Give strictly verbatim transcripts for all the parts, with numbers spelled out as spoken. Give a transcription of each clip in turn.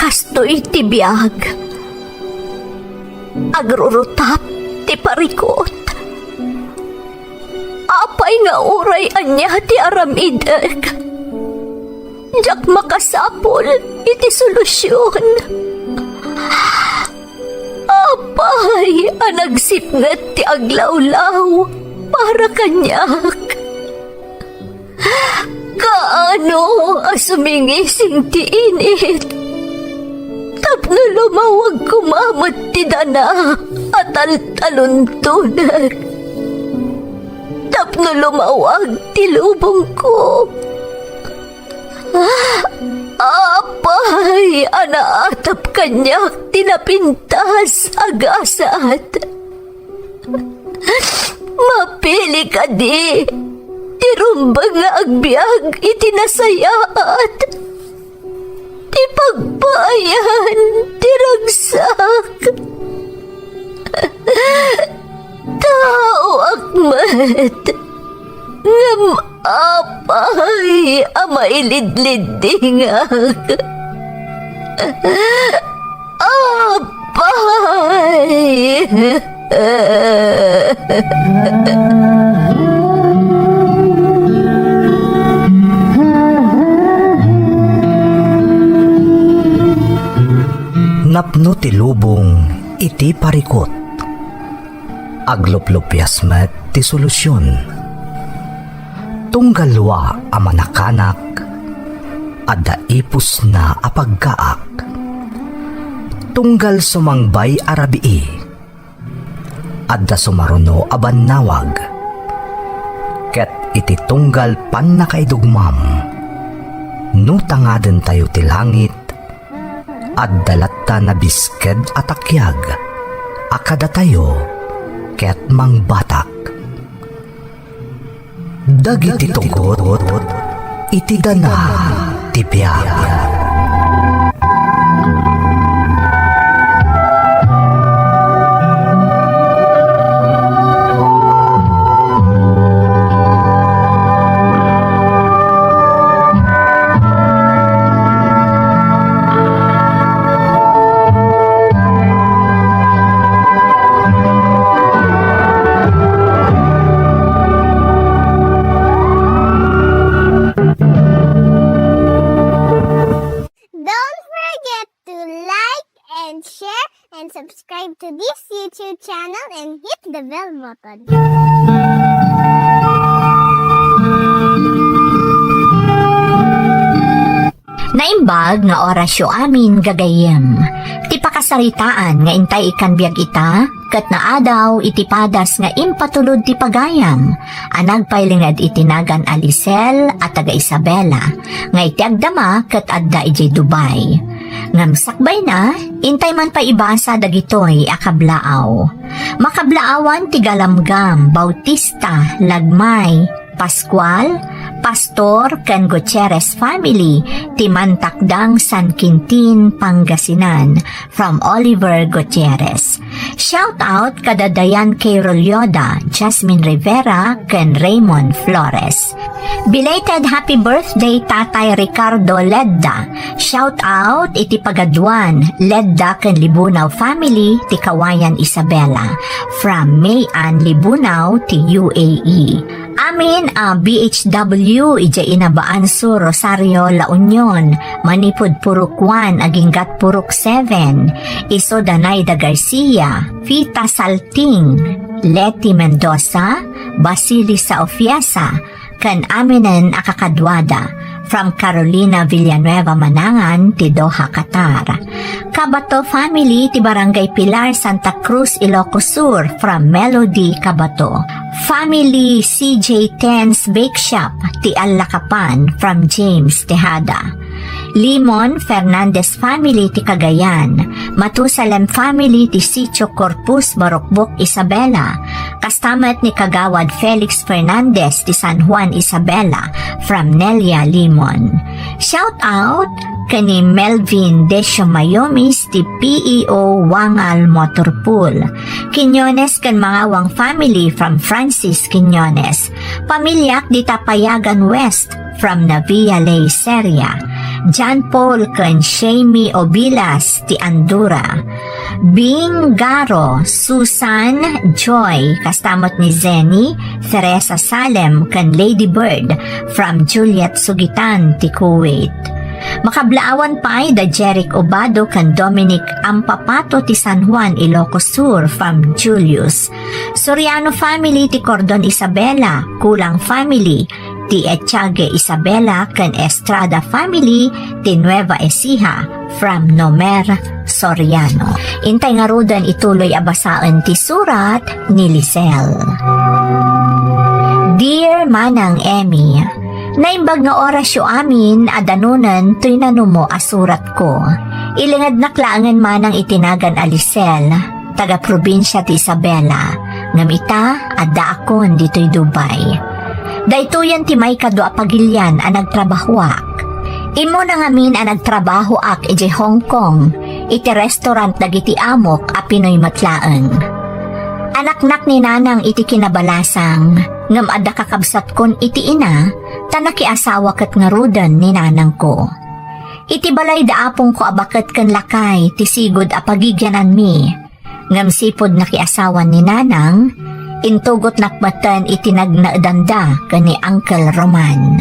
Kastoy ti biag. Agrurutap ti parikut. Apay nga uray ania ti aramidek, diak makasapul iti solusion. Apay a nagsipnget ti aglawlaw para kaniak? Kaano a sumingising ti init tapno lumawag koma met ti dana a taltaluntonek, tapno lumawag ti lubongko? Apay a naatap kaniak ti napintas a gasat? Mapili kadi ti rumbeng nga agbiag iti nasayaat, ti pagpaayan ti ragsak? Taoak met, ngem apay a mailidliddingak? Apay! Napno ti lubong iti parikut. Agluplupias met ti solusion. Tunggal wa a manakanak, adda ipusna a paggaak. Tunggal sumangbay a rabii, adda sumaruno a bannawag. Ket iti tunggal pannakaidugmam, no tangadentayo ti langit, adda latta nabisked a takiag a kadatayo ket mangbatak. Dagiti tugot iti dana ti biag. Don't forget to like and share and subscribe to this YouTube channel and hit the bell button. Naimbag nga orasyo amin, gagayyem. Ti pakasaritaan nga intay ikkan biag ita, ket naadaw iti padas nga impatulod ti pagayam a nagpailinged iti nagan a Lisel a taga Isabela, nga iti agdama ket adda idiay Dubai. Ngem sakbayna, intay man pay ibasa dagitoy a kablaaw. Makablaawan ti Galamgam, Bautista, Lagmay, Pascual, Pastor, ken Gutierrez family ti Mantakdang, San Quintin, Pangasinan, from Oliver Gutierrez. Shout out kada Dayan K. Rolyoda, Jasmine Rivera, ken Raymond Flores. Belated happy birthday, Tatay Ricardo Ledda. Shout out iti pagaduan, Ledda ken Libunao family ti Kawayan, Isabela, from May Ann Libunao ti U A E. Amin a B H W idiay Inabaan Sur, Rosario, La Union, manipud Purok one aginggat Purok seven, isu da Naida Garcia, Fita Salting, Leti Mendoza, Basili Saofiesa, ken aminen a kakaduada, from Carolina Villanueva Manangan ti Doha, Qatar. Cabato family ti Barangay Pilar, Santa Cruz, Ilocos Sur, from Melody Cabato. Family C J Ten's Bake Shop ti Allacapan, from James Tejada. Limon Fernandez family ti Cagayan, Matusalem family ti Sitio Corpus, Barukbok, Isabela, kasta met ni Kagawad Felix Fernandez ti San Juan, Isabela, from Nelia Limon. Shout out ken ni Melvin Decio Mayomis ti P E O Wangal Motor Pool, Quiñones ken Mangawang family from Francis Quiñones, pamiliak dita Payagan West from Navia Ley, Seria. John Paul ken Shamey Obilas ti Andura, Bing Garo, Susan, Joy, kasta met ni Zenny, Teresa Salem, ken Lady Bird from Juliet Sugitan ti Kuwait. Makablaawan pay da Jeric Obado ken Dominic Ampapato ti San Juan, Ilocos Sur from Julius. Soriano family ti Cordon Isabela, Kulang family ti Etiague Isabela ken Estrada family ti Nueva Ecija from Nomer Soriano. Intay ngaruden ituloy a basaen ti surat ni Lisel. Dear Manang Emmy, naimbag nga orasyo amin a danunen toy nanumo a suratko. Ilingednak laengen manang iti nagan a Lisel, taga-probinsia ti Isabela, ngem ita, addaakon ditoy Dubai. Daytoyen ti maikadua a pagilian a nagtrabahoak. Immuna ngamin a nagtrabahoak idiay Hong Kong, iti restaurant dagiti amok a Pinoy met laeng. Anaknak ni Nanang iti kinabalasang, ngem adda kakabsatkon iti ina, ta nakiasawa ket ngaruden ni nanangko. Iti balay da apongko a baket ken lakay ti sigud a pagigiananmi. Ngem sipud nakiasawan ni Nanang, intugotnak metten iti nagnaedanda ken ni Uncle Roman.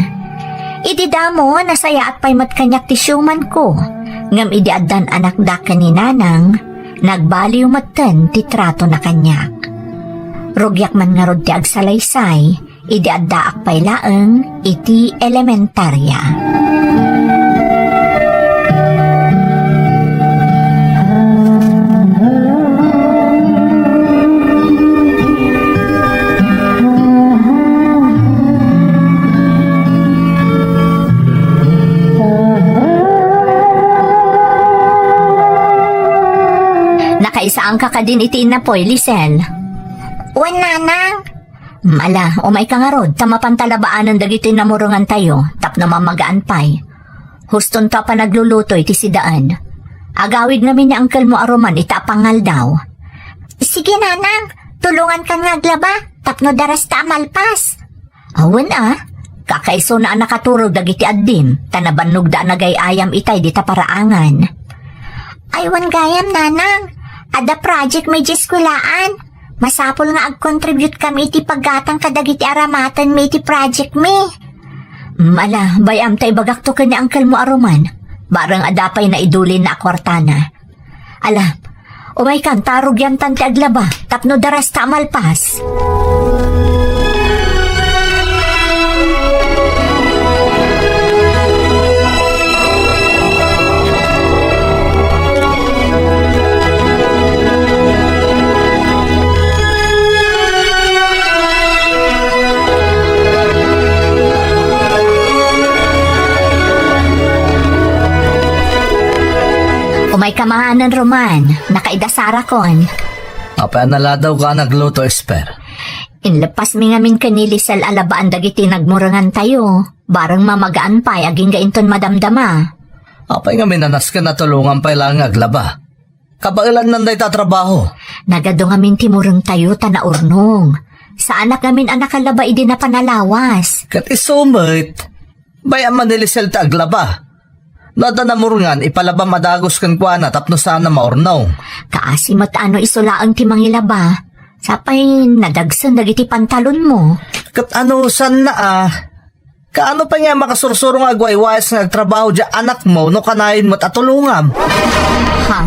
Idi damo, nasayaat pay met kaniak ti siumanko, ngem idi addan anakda ken ni Nanang, nagbaliw metten ti tratona kaniak. Rugiak man ngarud ti agsalaysay, idi addaak pay laeng iti elementaria. Nakaisaanka kadin iti innapoy, Lisel? Wen, Nanang. Ala, umayka ngarud, ta mapanta labaanen dagiti namurengantayo, tapno mamagaan pay. Hustonto a panagluluto iti sidaen. Agawid ngamin ni angkelmo a Roman ita a pangaldaw. Sige, Nanang, tulongankan nga aglaba, tapno darasta a malpas. Awan a, kakaisuna a nakaturog dagiti addim, ta nabannogda a nagay-ayam itay dita paraangan. Ay, wen gayam, Nanang, adda project mi idiay eskuelaan. Masapul nga agkontribute kami iti paggatang kadagiti aramatenmi iti project mi. Mm, ala, bay-am ta ibagakto ken ni angkelmo a Roman. Bareng adda pay naidulinna a kuartana. Ala, umaykan ta rugiantan ti aglaba tapno darasta a malpas. Umayka manen, Roman. Nakaidasarakon. Apay a naladawka a nagluto, Esper? Inleppasmi ngamin ken ni Lisel a labaan dagiti nagmurengantayo. Bareng mamagaan pay agingga inton madamdama. Apay ngamin a nasken a tulongan pay laeng nga aglaba? Kabaelannan dayta a trabaho. Nagadu ngamin ti murengtayo ta naurnong. Saanak ngamin a nakalaba idi napan a lawas. Ket isu met, bay-am a ni Lisel ti aglaba. No adda namurengan, ipalabam a dagus kenkuana tapno saanna maurnong. Kaasi met a no isu laeng ti mangilaba. Sapay nadagsen dagiti pantalonmo. Ket anusanna a? Kaano pay nga makasursurong nga agwaywayas nga agtrabaho diay anakmo no kanayon met a tulongam? Ha?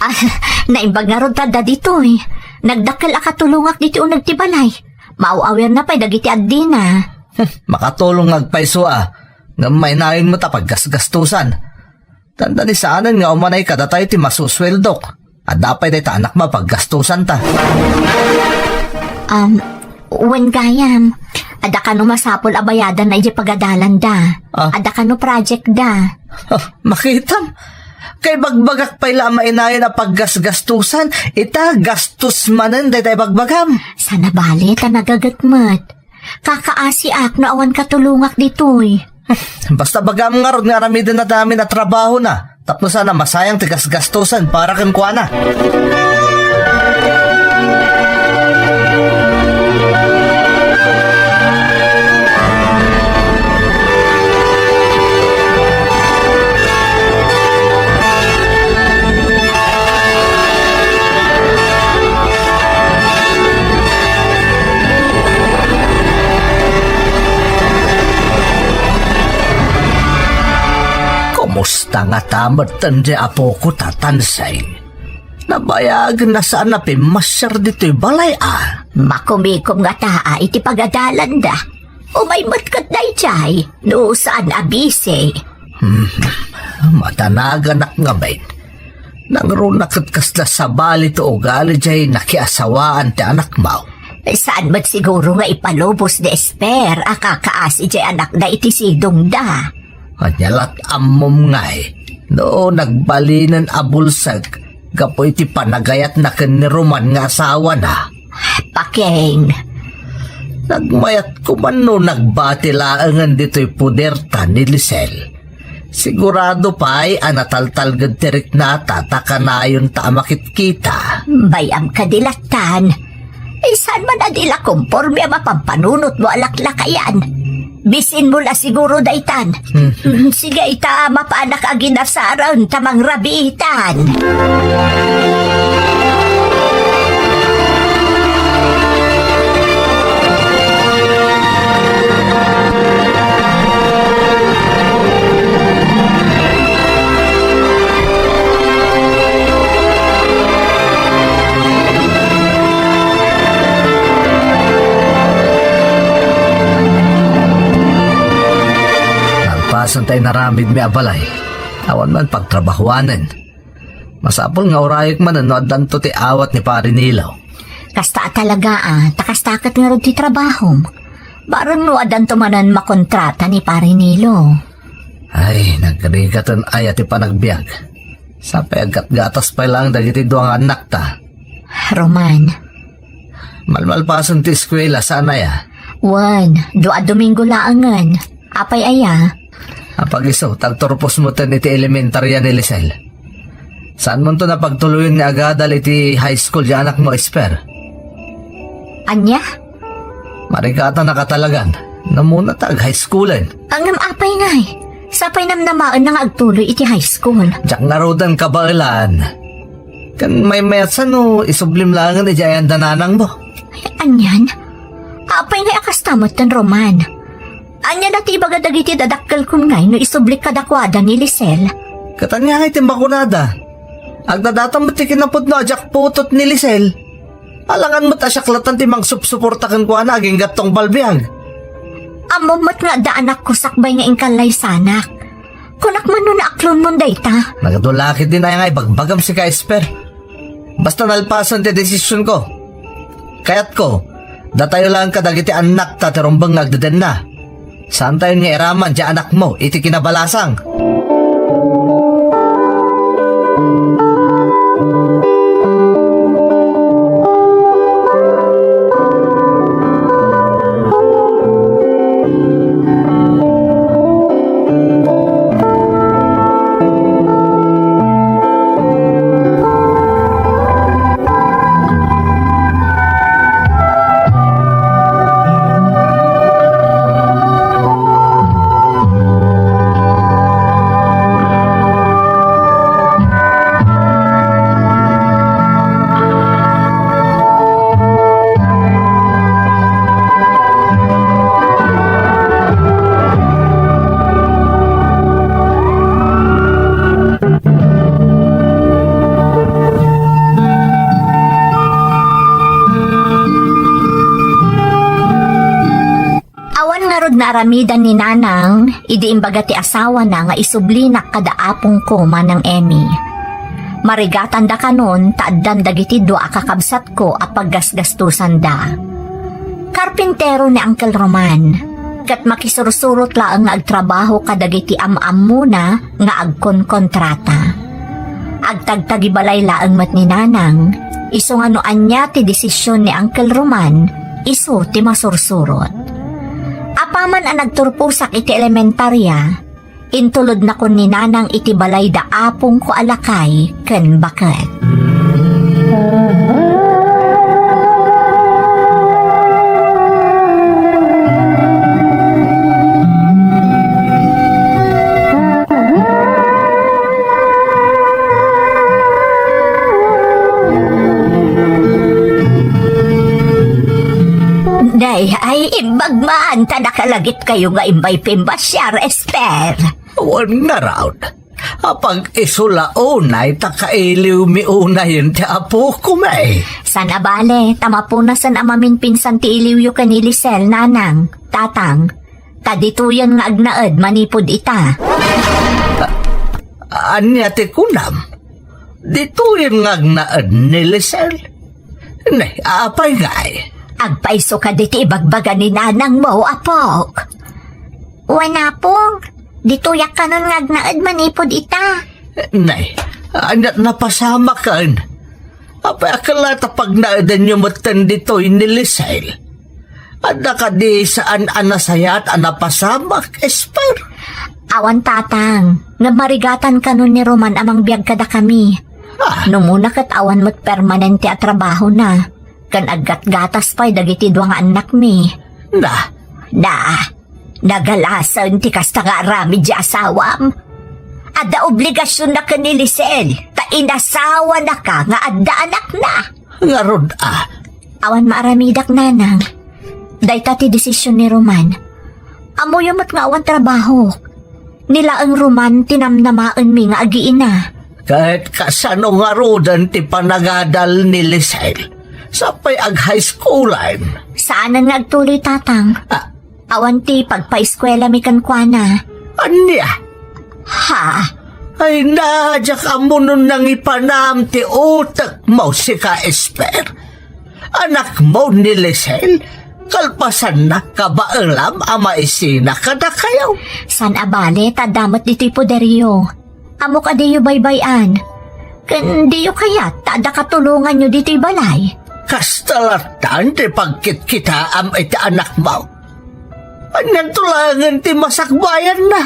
Ah, naimbag ngarud ta adda ditoy. Nagdakkel a katulongak ditoy uneg ti balay. Maaw-awirna pay dagiti addina. Hmm, makatulong nga agpayso a. Ngem mainayon met a paggasgastosan. Dandani saanen nga umanay kadatayo ti masusueldok. Adda pay dayta anakmo a paggastusanta. Um, wen gayam, adda kano masapul a bayadanna idiay pagadalanda. Ah. Adda kano project da. Ah, makitam. Kay bagbagak pay la a mainayon a paggasgastusan, ita gastos manen dayta ibagbagam. Sana bale ta nagaget met. Kakaasiak no awan katulongak ditoy. Basta bagam ngarud nga aramiden a damin a trabahona, tapno saan a masayang ti gasgastosan para kenkuana. Ta ngata metten diay apok ta Tansing. Nabayagen a saan a pimmasiar ditoy balay a. Makumikom ngata iti pagadalanda. Umay met ket daydiay, no saan a bisi. Hmm, madanaganak ngamin. Nangruna ket kasla sabali ti ugali diay nakiasawaan ti anakmo. Saan met siguro nga ipalubos ni Esper a kakaasi diay anakda iti sidongda. Ania lat ammom ngay, no nagbalinen a bulsek gapu iti panagayatna ken ni Roman nga asawana? Paking. Nagmayat ko man no nagbati laengen ditoy puderta ni Lisel. Sigurado pay a nataltalged ti riknata ta kanayonta a makitkita. Bay-am kadi lattan. Saan man a di la komporme a mapampanunotmo a laklakayan. Bisinmo la siguro daytan. Hmm. Sige, ita, mapanak a ginasaren ta mangrabiitan. Nalpasen ta inaramidmi a balay, awan man pagtrabahuanen. Masapul nga urayek manen no addanto ti awat ni Pari Nilo. Kasta a talaga, a, ta kasta ket ngarud ti trabahom. Bareng no addanto manen makontrata ni Pari Nilo. Ay, nagrigaten aya ti panagbiag. Sapay aggatgatas pay laeng dagiti dua nga annakta. Roman. Malmalpasen ti eskuela, saan aya? Wen, dua a Domingo laengen. Apay aya? Apag-isu, ta agturpos metten iti elementaria ni Lisel. Saan monto napagtuloyen nga agadal iti high school ti anakmo, Esper? Ania? Marigatan a katalagan. Namuna ta ag-high schoolen. Ngem apay ngay? Sapay namnamaenna nga agtuloy iti high school. Diak ngaruden kabaelan. Ken maymayatsa no isublim laengen idiay ayan da nanangmo. Ay, anian? Apay ngay a kasta metten, Roman? Ania na ti ibaga dagiti dadakkelkon ngay no isublik kadakuada ni Lisel? Ket ania ngay ti makunada? Agdadatan met ti kinapudno a diak putot ni Lisel. Alangan met a siak latta ti mangsupsuporta kenkuana agingga tungpal biag. Ammom met nga adda anakko sakbay nga inkallaysanak. Kunak man no naaklonmon dayta. Nagadu la ketdin aya nga ibagbagam sika, Esper. Basta nalpasen ti desisionko. Kayatko, datayo laeng kadagiti annakta ti rumbeng nga agdedenna. Saantayon nga iraman ti anakmo iti kinabalasang. Awan ngarud naaramidan ni Nanang idi imbaga ti asawana nga isublinak kada apongko, Manang Emmy. Marigatanda kanon ta addan dagiti dua a kakabsatko a paggasgastusanda. Karpintero ni Uncle Roman, ket makisursurot laeng nga agtrabaho kadagiti am-ammona nga agkonkontrata. Agtagtagibalay laeng met ni Nanang, isu nga no ania ti desisyon ni Uncle Roman, isu ti masursurot. Apaman a nagturposak iti elementaria, intulodnakon ni Nanang iti balay da apongko a lakay ken baket. Day, ay imbag man, ta nakalagipkayo nga imbay pimbasiar, Esper. Wen ngarud. Apag-isu la unay ta kailiwmi unayen ti apokon, eh. Saan a bale, ta mapunasen a maminpinsan ti iliwyo ken ni Lisel, nanang, tatang. Ta ditoyen nga agnaed manipud ita. Ania ti kunam? Ditoyen nga agnaed ni Lisel? Ne, apay ngay? Agpaiso kadi ti ibagbaga ni nanangmo, apok. Wen, apong, ditoyak kanon nga agnaed manipud ita. Nay, ania ti napasamaken? Apay a kella ta pagnaedanyo metten ditoy ni Lisel? Adda kadi saan a nasayaat a napasamak, Esper? Awan, tatang, ngem marigatan kanon ni Roman a mangbiag kadakami. Ah. No muna ket awan met permanente a trabahona, ken aggatgatas pay dagiti dua nga annakmi. Na. Na, nagalasen ti kasta nga aramid ti asawam. Adda obligasionna ken ni Lisel, ta inasawanaka nga adda anakna. Ngarud a. Awan maaramidak, nanang. Dayta ti desisyon ni Roman. Ammoyo met nga awan trabahok. Ni laeng Roman ti namnamaenmi nga agiina. Ket kasano ngaruden ti panagadal ni Lisel? Sapay ag-high schoolan. Saanen nga agtuloy, tatang. Ah. Awan ti pagpaeskuelami kenkuana. Ania? Ha? Ay, na, diak ammo no nangipanam ti utekmo, sika, Esper. Anakmo ni Lisel, kalpasanna, kabaelam a maisina kadakayo. Saan a bale, ta adda met ditoy poderyo. Ammok a diyo baybay-an. Ken diyo kayat ta adda katulonganyo ditoy balay. Kasta lattan ti pagkitkitaam iti anakmo. Anianto laengen ti masakbayanna?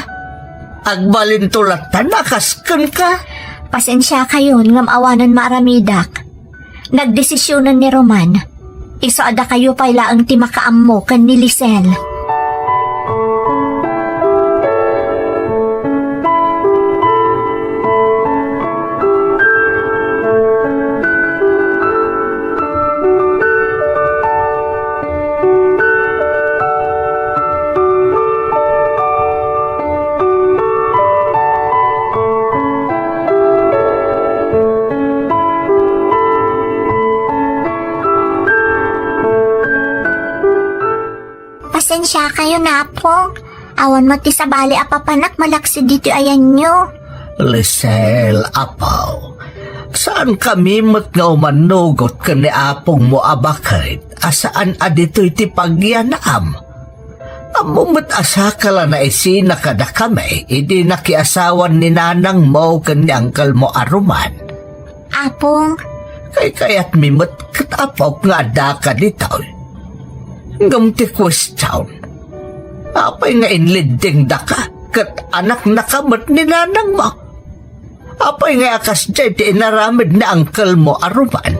Agbalinto lattan a kas kenka? Pasensiakayon ngem awanen maaramidak. Nagdesisionen ni Roman. Isu a dakayo pay laeng ti makaammo ken ni Lisel. Pasensiakayon, Apong. Awan met ti sabali a papanak malaksid ditoy ayanyo. Lisel, Apo, saankami met nga umannugot ken ni apongmo a baket a saan a ditoy ti pagyanam. Ammo met a sakal a naisina kadakami idi nakiasawan ni nanangmo ken ni angkelmo a Roman. Apong. Kaykayatmi met ket apok nga addaka ditoy. Ngem ti kuestion, apay nga inliddingdaka ket anaknaka met ni nanangmo? Apay nga a kasdiay ti inaramid ni angkelmo a Roman?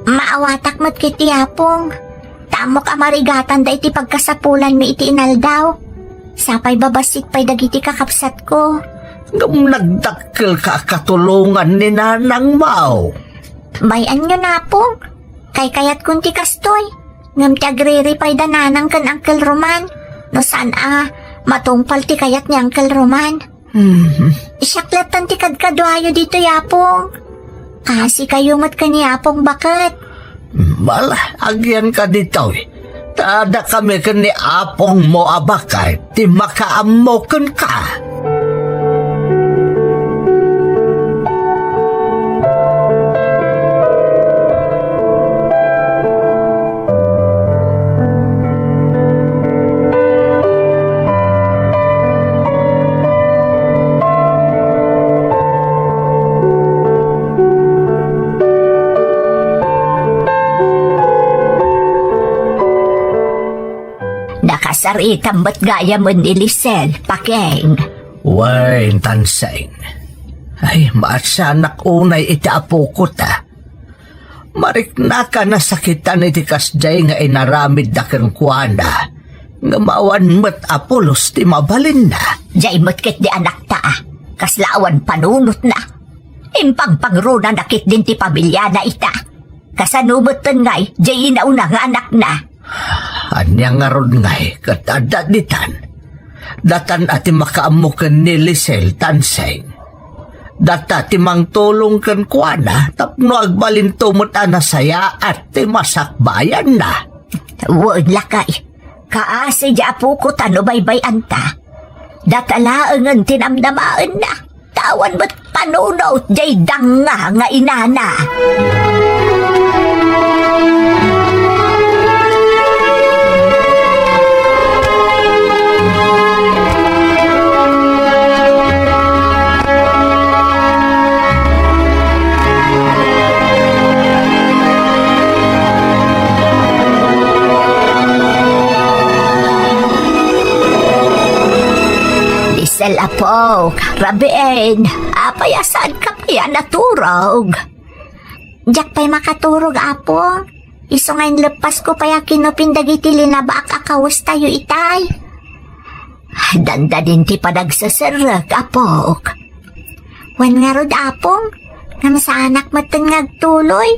Maawatak met ketdi, Apong. Ta ammok a marigatanda iti pagkasapulanmi iti inaldaw. Sapay babassit pay dagiti kakabsatko. Ngem nagdakkelka a katulongan ni nanangmo. Bay-anyo, Apong. Kaykayatkon ti kastoy. Ngem ti agriri pay da nanang ken Uncle Roman. No saan a matungpal ti kayat ni Uncle Roman. Hmm. Siak latta ti kadkaduayo ditoy, Apong. Kasikayo met ken ni Apong baket. Bala, agyanka ditoy. Ta dakami ken ni apongmo a baket ti makaammo kenka. Nakasaritam met gayamen ni Lisel, Pakeng. Wen, Tanseng. Ay, maasianak unay iti apoko ta. Mariknaka nasakitan iti kasdiay nga inaramidda kenkuana, ngem awan met a pulos ti mabalinna. Diay met ketdi anakta, kasla awan panunotna. Impangpangrunana ketdin ti pamiliana ita. Kasano metten ngay, diay inauna nga anakna? Ania ngarud ngay ket adda ditan? Datan a ti makaammo ken ni Lisel, Tanseng. Data ti mangtulong kenkuana tapno agbalinto met a nasayaat ti masakbayanna. Wen, lakay. Kaasi di apoko ta no baybay-anta. Data laengen ti namnamaenna. Ta awan met panunot jay danga nga inana. Lisel, apok, rabiin, apay a saanka pay a naturog? Diak pay makaturog, apong. Isu nga inleppasko pay a kinupin dagiti linabaak a kawestayo itay. Dandanin ti panagseserrek, apok. Wen ngarud, apong, ngem saanak metten nga agtuloy.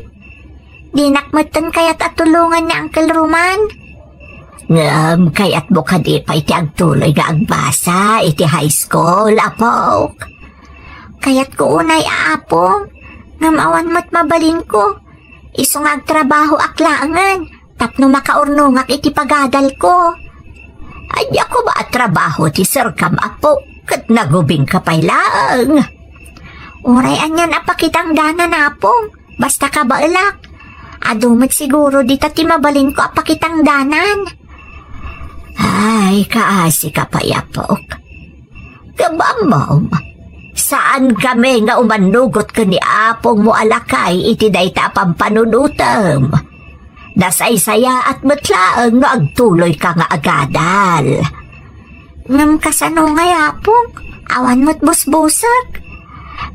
Dinak metten kayat a tulongan ni Uncle Roman. Ngem kayatmo kadi pay ti agtuloy nga agbasa iti high school, apok? Kayatko unay, apong, ngem awan met mabalinko. Isu nga agtrabahoak laengen tapno makaurnongak iti pagadalko. Ania koma a trabaho ti serkam, apo, ket nagubingka pay laeng? Uray anian a pakitangdanan, apong, basta kabaelak. Adu met siguro dita ti mabalinko a pakitangdanan. Ay, kaasika pay, apok. Ngem ammom, saankami nga umannugot ken ni apongmo a lakay iti dayta a pampanunotem. Nasaysayaat met laeng no agtuloyka nga agadal. Ngem kasano ngay, apong? Awan met busbusek.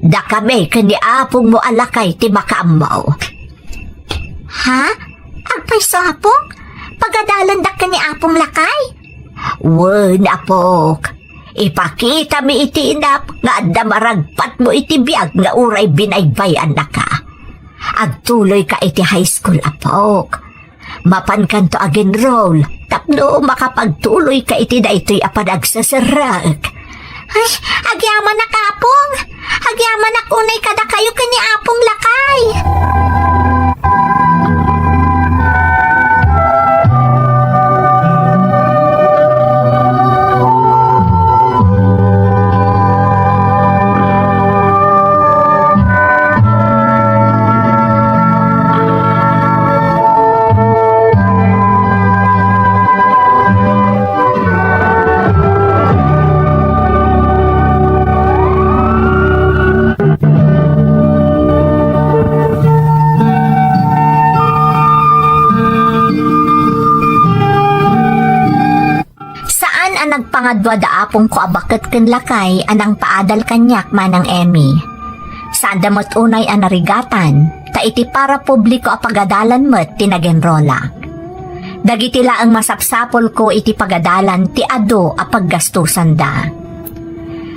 Dakami ken ni apongmo a lakay ti makaammo. Ha? Agpayso, apong? Pagadalandak ken ni apong lakay? Wen, apok. Ipakitami iti inap nga adda maragpatmo iti biag nga uray binaybay-annaka. Agtuloyka iti high school, apok. Mapankanto ag-enroll tapno makapagtuloyka iti daytoy a panagseserrek. Ay, agyamanak, apong! Agyamanak unay kadakayo ken ni apong lakay! Saan a nagpangadua da apongko a baket ken lakay a nangpaadal kaniak, Manang Emmy. Saanda met unay a narigatan, ta iti parapubliko a pagadalan met ti nagenrolak. Dagiti laeng masapsapulko iti pagadalan ti adu a paggastusanda.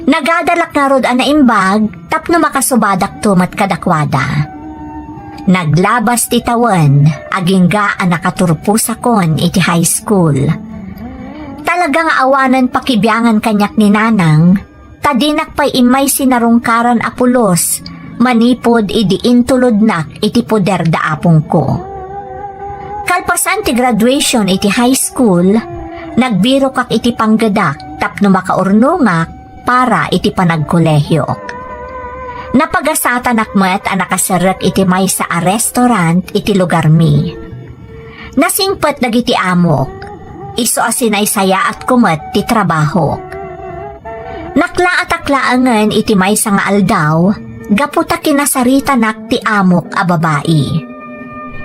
Nagadalak ngarud a naimbag tapno makasubadakto met kadakuada. Naglabas ti tawen, agingga a nakaturposakon iti high school. Talaga nga awanen pakibiangan kaniak ni Nanang, ta dinak pay immay sinarungkaran a pulos manipud idi intulodnak iti poder da apongko. Kalpasan ti graduation iti high school, nagbirokak iti panggedak tapno makaurnongak para iti panagkolehiok. Napagasatanak met a nakaserrek iti maysa a restaurant iti lugarmi. Nasingpet dagiti amok. Isu a sinaysayaatko met ti trabahok. Naklaatak laengen iti maysa nga aldaw gapu ta kinasaritanak ti amok a babai.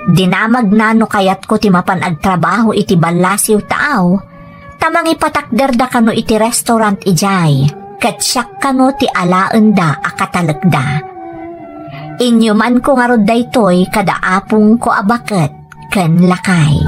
Dinamagna no kayatko ti mapan agtrabaho iti ballasiw taaw, ta mangipatakderda kano iti restaurant idiay, ket siak kano ti alaenda a katalekda. Inyumanko ngarud daytoy kada apongko a baket ken lakay.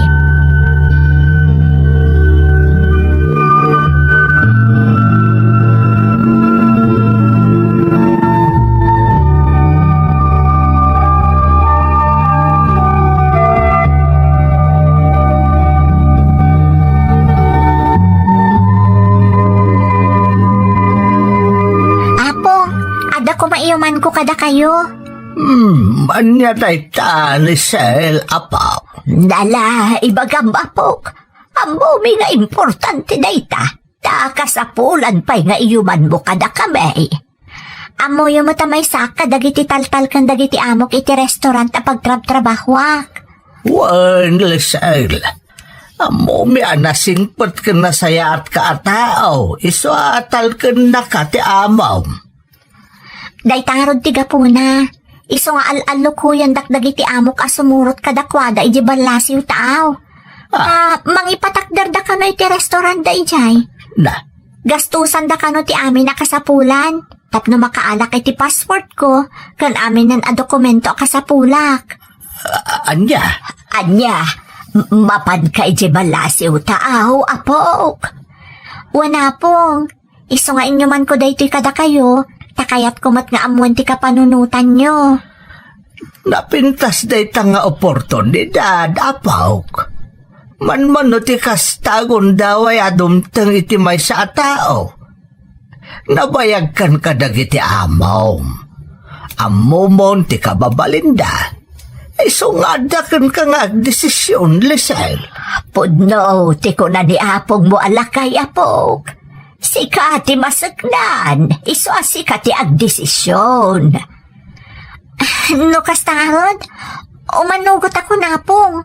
Apo, adda koma iyo man ko kadakayo. Hmm, ania dayta, Lisel, apo? Dala, ibagam, apok. Ammomi nga importante dayta. Ta kasapulan pay nga iyumanmo kadakami. Ammoyo met a maysaak kadagiti taltal ken dagiti amok iti restaurant a pagtrabtrabahoak. Wen, Lisel. Ammomi a nasingpet ken nasayaatka a tao, isu a talkennaka ti amom. Dayta ngarud ti gapuna. Isu nga al-allokuyandak dagiti amok a sumurot kadakuada idiay ballasiw taaw. Ah. Ah, mangipatakderda kano iti restaurant da idiay. Na. Gastusanda kano ti amin a kasapulan. Tapno makaalak iti passportko, ken aminen a dokumento a kasapulak. Ah, ania? Ania? M-, mapanka idiay ballasiw taaw, apok? Wen, apong. Isu nga inyumanko daytoy kadakayo, ta kayatko met nga ammoen ti kapanunotanyo. Napintas dayta nga oportunidad, apok. Manmano ti kasta, gundaway a dumteng iti maysa a tao. Nabayagkan kadagiti amom. Ammomon ti kababalinda. Isu nga adda kenka nga agdesision, Lisel. Pudno ti kuna ni apongmo a lakay, apok. Sika ti maseknan, isu a sika ti agdesision. No kasta ngarud, umanugotako, apong.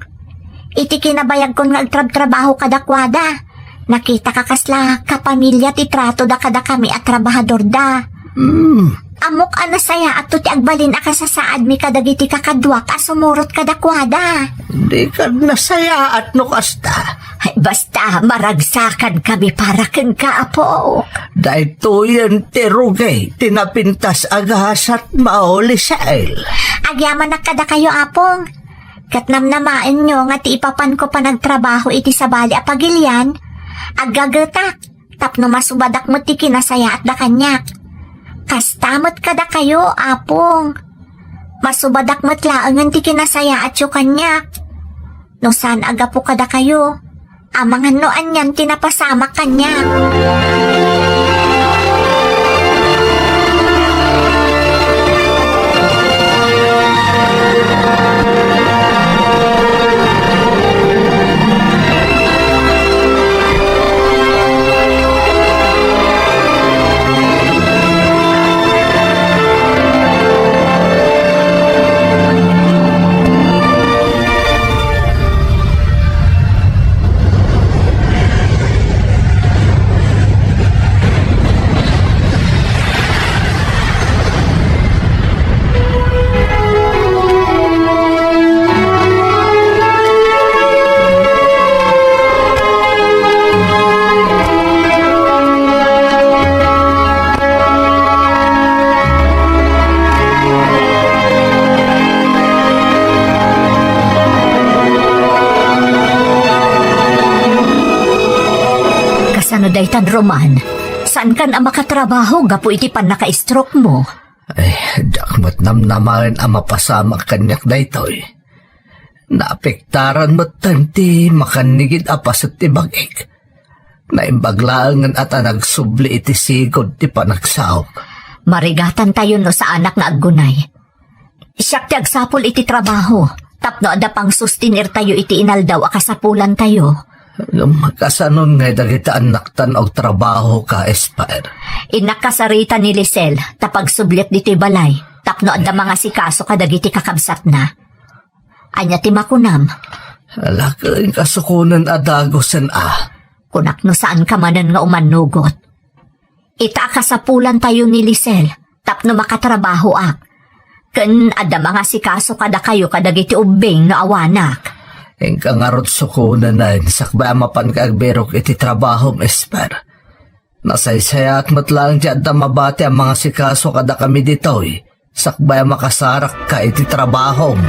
Iti kinabayagkon nga agtrabtrabaho kadakuada, nakitaka kasla kapamilya ti tratoda kadakami a trabahadorda. Hmm. Ammok a nasayaatto ti agbalin a kasasaadmi kadagiti kakaduak a sumurot kadakuada. Dika nasayaat no kasta. Ay, basta, maragsakankami para kenka, apo. Daytoyen ti rugi ti napintas a gasatmo, Lisel. Agyamanak kadakayo, apong. Ket namnamaenyo nga ti ipapanko panagtrabaho iti sabali a pagilian, aggagetak, tapno masubadak met ti kinasayaatda kaniak. Kasta met kadakayo, apong. Masubadak met laengen ti kinasayaatyo kaniak. No saan a gapu kadakayo, amangan no anian ti napasamak kaniak. Kasano daytan, Roman? Saankan a makatrabaho gapu iti pannaka-stroke mo? Ay, diak met namnamaen a mapasamak kaniak daytoy. Naapektaran metten ti makannigid a paset ti bag-ik. Naimbag laengen a ta nagsubli iti sigud ti panagsaok. Marigatantayo no saanak nga aggunay. Siak ti agsapul iti trabaho, tapno adda pangsustenirtayo iti inaldaw a kasapulantayo. Ngem kasanon ngay dagiti annaktan a agtrabaho ka, Esper? Innak kasarita ni Lisel, ta pagsubliak ditoy balay, tapno adda mangasikaso kadagiti kakabsatna. Ania ti makunam? Ala, ken kasukonen a dagusen a. Kunak no saanka manen nga umannugot. Ita a kasapulantayo ni Lisel tapno makatrabahoak. Ken adda mangasikaso kadakayo kadagiti ubbing no awanak. Inka ngarud sukonen sakbay a mapanka agbirok iti trabahom, Esper. Nasaysayaat met laeng ti adda mabati a mangasikaso kadakami ditoy, sakbay a makasarakka iti trabahom.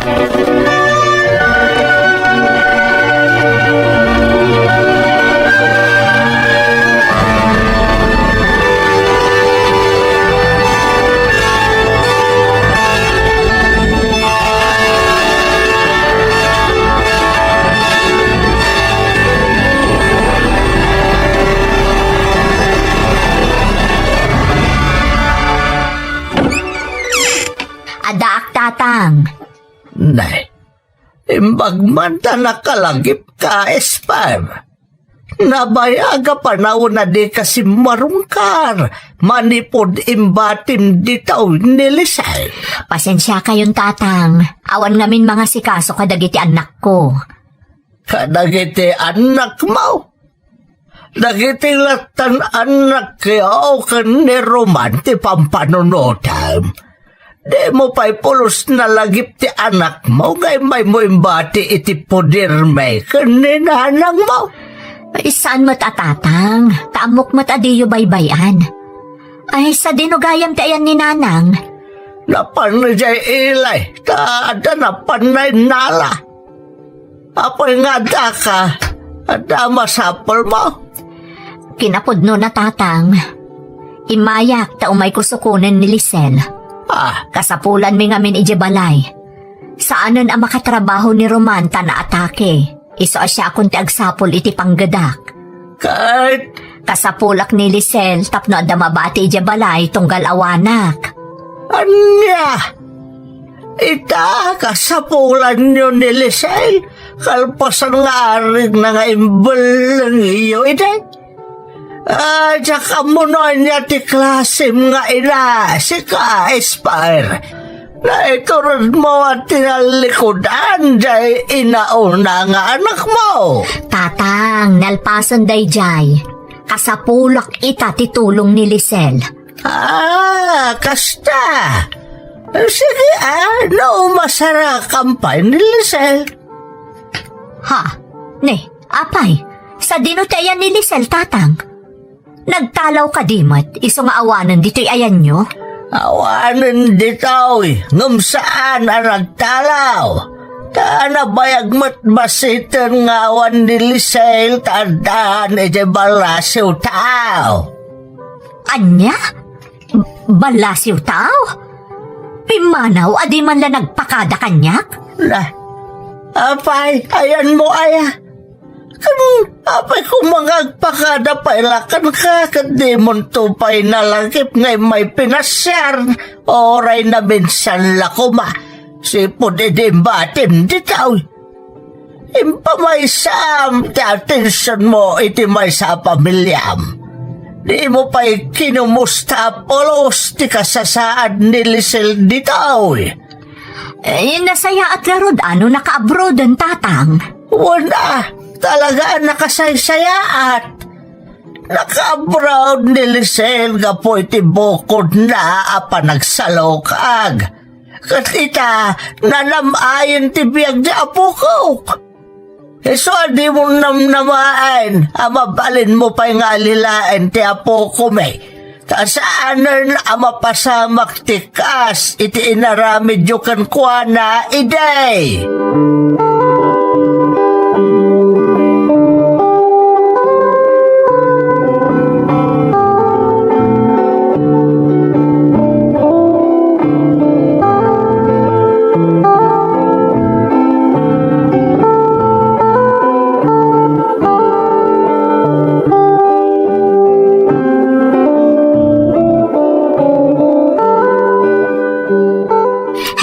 Tatang. Nay, imbag man ta nakalagipka, Esper. Nabayag a panawen a dika simmarungkar manipud imbatim ditoy ni Lisel. Pasensiakayon, Tatang. Awan ngamin mangasikaso kadagiti annakko. Kadagiti annakmo? Dagiti lattan annakyo ken ni Roman ti pampanunotem. Dimo pay pulos nalagip ti anakmo nga immaymo imbati iti podermi ken ni nanangmo? Ay, saan met a, Tatang, ta ammok met a diyo baybay-an. Ay, sadino gayam ti ayan ni Nanang? Napan idiay ili, ta adda napan nainnala. Apay nga addaka, adda masapulmo? Kinapudnona, Tatang. Immayak ta umayko sukonen ni Lisel. Ah. Kasapulanmi ngamin idiay balay. Saanen a makatrabaho ni Roman ta naatake. Isu a siakon ti agsapul iti panggedak. Ket? Kasapulak ni Lisel tapno adda mabati idiay balay tunggal awanak. Ania? Ita, kasapulanyo ni Lisel, kalpasan nga arigna nga imbellengyo idi? Ah, diak ammo no ania ti klasem nga ina, sika, Esper. Naituredmo a tinallikudan diay inauna nga anakmo. Tatang, nalpasen daydiay. Kasapulak ita ti tulong ni Lisel. Ah, kasta. Sige, ah, no, masarakam pay ni Lisel. Ha? Ne, apay, sadino ti ayan ni Lisel, Tatang? Nagtalaw kadi met, isu nga awanen ditoy ayanyo? Awanen ditoy, ngem saan a nagtalaw. Ta nabayag met basiten nga awan ni Lisel ta addan idiay ballasiw tao. Ania? Ballasiw tao? Pimmanaw a di man la nagpakada kaniak? La, apay, ayanmo aya? Ken apay koma nga agpakada pay la kenka ket dimonto pay nalagip nga immay pinasiar, uray naminsan la koma, sipud idi imbatim ditoy. Impamaysam ti atensionmo iti maysa a pamiliam. Dimo pay kinumusta a pulos ti kasasaad ni Lisel ditoy. Eh, nasayaat ngarud a no naka-abroaden, Tatang? Wen a, talaga a nakasaysayaat. Naka-abroad ni Lisel gapu iti bukodna a panagsalukag. Ket ita, nanam-ayen ti biag ti apokok. Isu a dimo namnamaen a mabalinmo pay nga alilaen ti apokomi. Ta saanen a mapasamak ti kas iti inaramidyo kenkuana idi.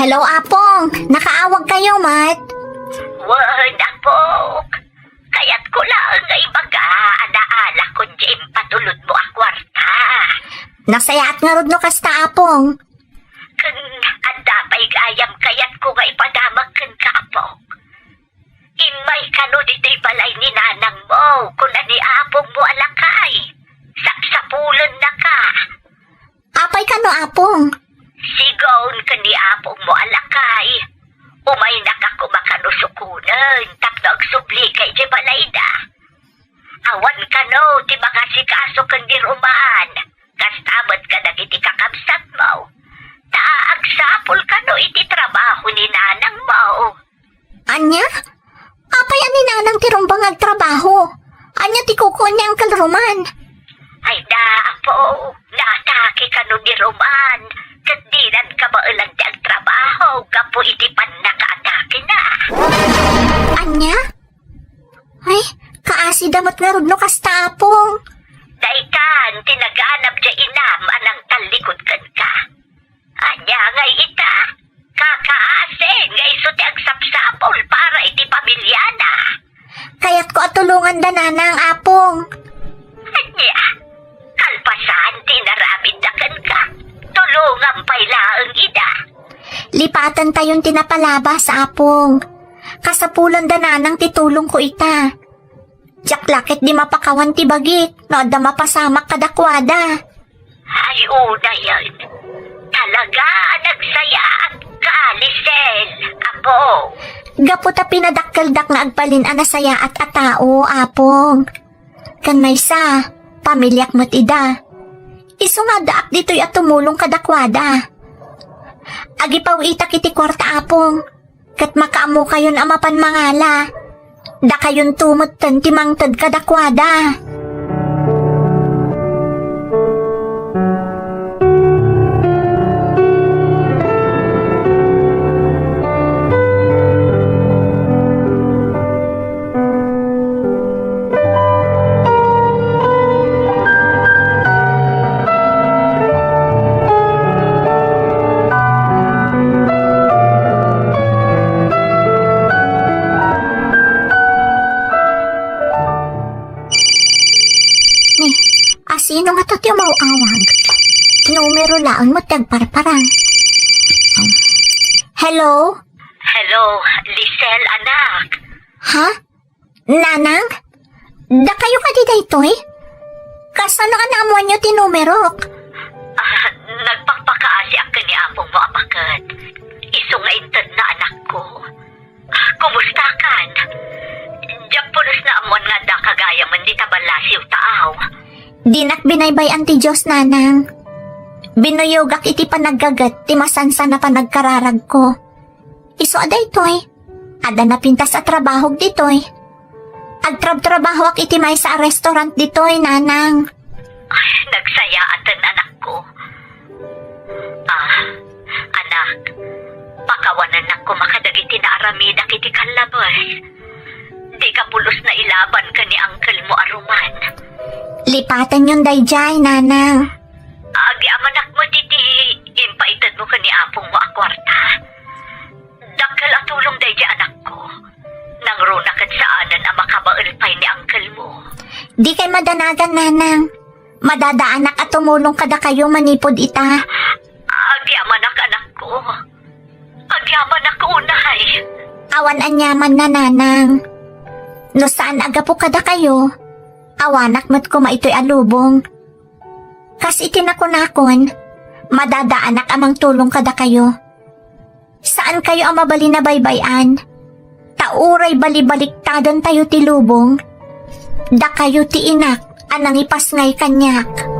Hello, Apong. Nakaawag kayo, Mat? Wen, Apok. Kayatko laeng nga ibaga a naalakon ti impatulodmo a kuarta. Nasayaat ngarud no kasta, Apong. Ken adda pay gayam kayatko nga ipadamak kenka, Apok. Immay kano ditoy balay ni nanangmo, kuna ni apongmo a lakay. Sapsapulennaka. Apay kano, Apong? Sigaon ken ni apongmo a lakay. Umaynaka koma kano sukonen tapno agsublika idiay balayda. Awan kano ti mangasikaso ken ni Roman, kasta met kadagiti kakabsatmo. Ta agsapul kano iti trabaho ni nanangmo. Ania? Apay a ni nanang ti rumbeng nga agtrabaho? Ania ti kukuon ni Uncle Roman? Ay da, Apo, naatake kano ni Roman, ket dinan kabaelan ti agtrabaho gapu iti pannakaatakena. Ania? Ay, kaasida met ngarud no kasta, Apong. Daytan ti naganab diay inam a nangtallikud kenka. Ania ngay ita? Kakaas Lipatentayon ti napalabas, Apong. Kasapulan da nanang ti tulongko ita. Diak la ketdi mapakawan ti bagik no adda mapasamak kadakuada. Ay, unayen. Talaga a nagsayaat ka, Lisel, apo. Gapu ta pinadakkeldak nga agbalin a nasayaat a tao, Apong. Ken maysa, pamiliak met ida. Isu nga addaak ditoy a tumulong kadakuada. Agipaw-itak iti kuarta, Apong. Ket makaammokayon a mapan mangala. Dakayonto metten ti mangted kadakuada. Ni, asino nga to ti umaw-awag? Numero laeng met ti agparparang. Hello? Hello, Lisel, anak. Ha? Nanang? Dakayo kadi daytoy? Kasano a naammoanyo ti numerok? Ah, nagpakpakaasiak ken ni apongmo a baket. Isu nga intedna, anakko. Ah, kumustakan? Diak pulos naammoan nga addaka gayamen dita ballasiw, taaw. Dinak binaybay-an ti Dios, nanang. Binuyogak iti panaggaget ti masansan a panagkararagko. Isu a daytoy, adda napintas a trabahok ditoy. Agtrabtrabahoak iti maysa a restaurant ditoy, nanang. Ay, nagsayaaten, anakko. Ah, anak, pakawanennak koma kadagiti naaramidak iti kallabes. Dika pulos nailaban ken ni angkelmo a Roman. Lipatenyon daydiay, nanang. Agyamanak met iti impaitedmo ken ni apongmo a kuarta. Dakkel a tulong daydiay, anakko. Nangruna ket saanen a makabael pay ni angkelmo. Dikay madanagan, nanang. Madadaanak a tumulong kadakayo manipud ita. Agyamanak, anakko. Agyamanak unay. Awan aniamanna, nanang. No saan a gapu kadakayo, awanak met koma itoy a lubong. Kas iti nakunakon, madadaanak a mangtulong kadakayo. Saankayo a mabalin a baybay-an, ta uray balibaliktadentayo ti lubong, dakayo ti inak a nangipasngay kaniak.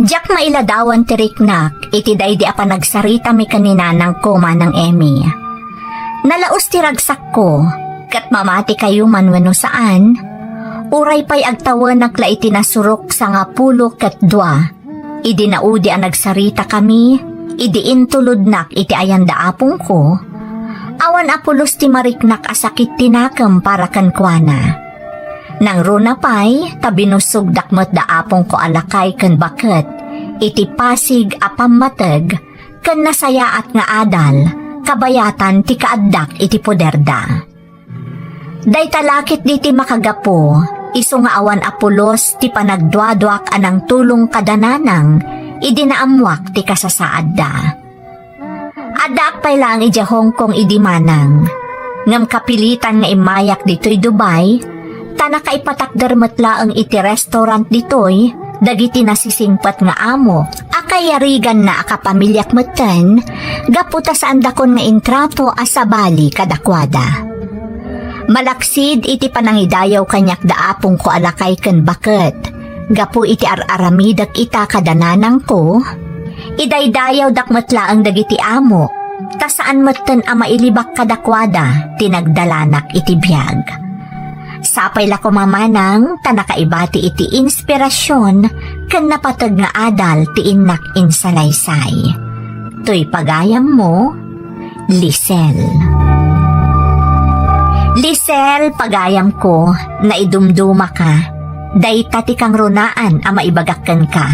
Diak mailadawan ti riknak iti daydi a panagsaritami ken ni nanangko, Manang Emmy. Nalaus ti ragsakko, ket mamatikayo man wenno saan, uray pay agtawenak la iti nasurok sangapulo ket dua. Idi naudi a nagsaritakami, idi intulodnak iti ayan da apongko, awan a pulos ti mariknak a sakit ti nakem para kenkuana. Nangruna pay ta binussogdak met da apongko a lakay ken baket iti pasig a pammateg ken nasayaat nga adal kabayatan ti kaaddak iti poderda. Dayta la ketdi ti makagapu, isu nga awan a pulos ti panagduaduak a nangtulong kada nanang idi naammoak ti kasasaadda. Addaak pay laeng idiay Hong Kong idi manang, ngem kapilitan nga immayak ditoy Dubai, ta nakaipatakder met laeng iti restaurant ditoy dagiti nasisingpet nga amo a kayariganna a kapamiliak metten gapu ta saandakon nga intrato a sabali kadakuada. Malaksid iti panangidayaw kaniak da apongko a lakay ken baket, gapu iti ar-aramidek ita kada nanangko, idaydayawdak met laeng dagiti amok, ta saan metten a mailibak kadakuada ti nagdalanak iti biag. Sapay la koma manang ta nakaibati iti inspirasyon ken napateg nga adal ti innak insalaysay. Toy pagayammo, Lisel. Lisel, pagayamko, naidumdumaka. Dayta ti kangrunaan a maibagak kenka.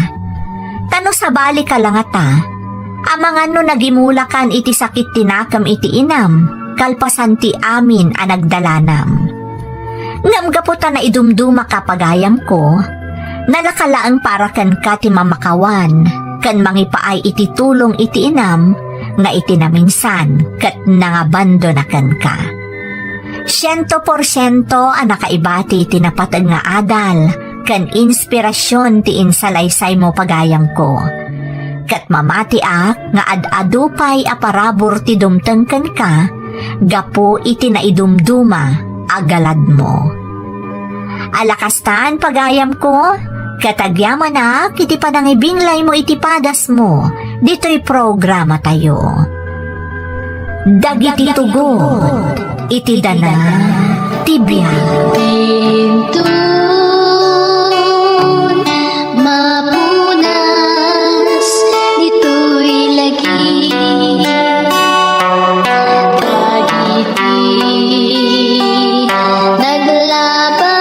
Ta no sabalika la ngata, amangan no nagimulakan iti sakit ti nakem iti inam, kalpasan ti amin a nagdalanam. Ngem gapu ta naidumdumaka, pagayamko, nalaka laeng para kenka ti mamakawan ken mangipaay iti tulong iti inam nga iti naminsan ket nangabandona kenka. Siento porsiento a nakaibati iti napateg nga adal ken inspirasyon ti insalaysaymo, pagayamko. Ket mamatiak nga ad-adu pay a parabur ti dumteng kenka gapu iti naidumduma a galadmo. Ala kastan, pagayamko, ket agyamanak iti panangibinglaymo iti padasmo ditoy programatayo. Dagiti tugod iti dana ti biag. Intun mapunas ditoy lagi. Dagiti naglabas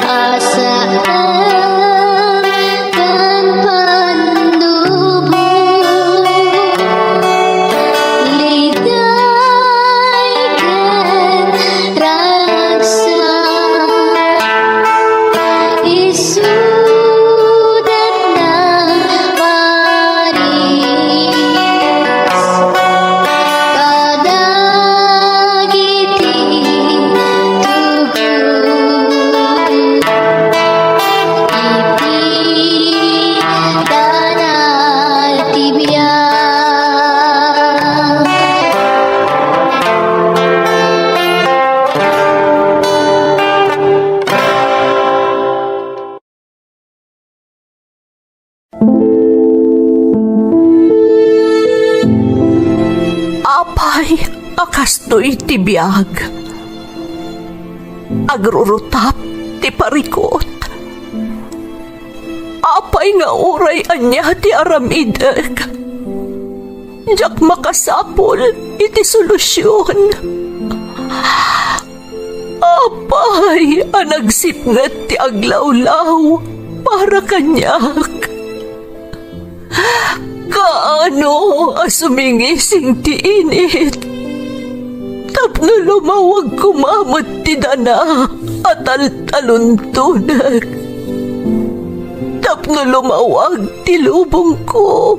a saan ken pandubo, liday ken ragsak, isudat na paris kadagiti tugod. Iti dana ti biag. Apay a kastoy ti biag? Agrurutap ti parikut. Apay nga uray ania ti aramidek, diak makasapul iti solusion. Apay a nagsipnget ti aglawlaw para kaniak? Kaano a sumingising ti init tapno lumawag koma met ti dana a taltaluntonek, tapno lumawag ti lubongko?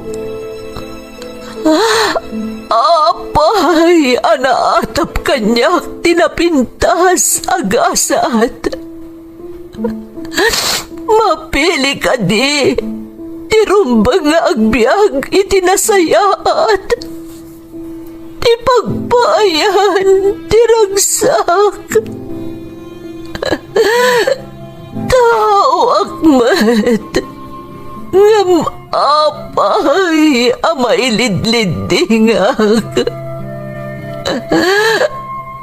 Apay a naatap kaniak ti napintas a gasat? Mapili kadi ti rumbeng nga agbiag iti nasayaat, ti pagpaayan ti ragsak. Taoak met, ngem apay a mailidliddingak?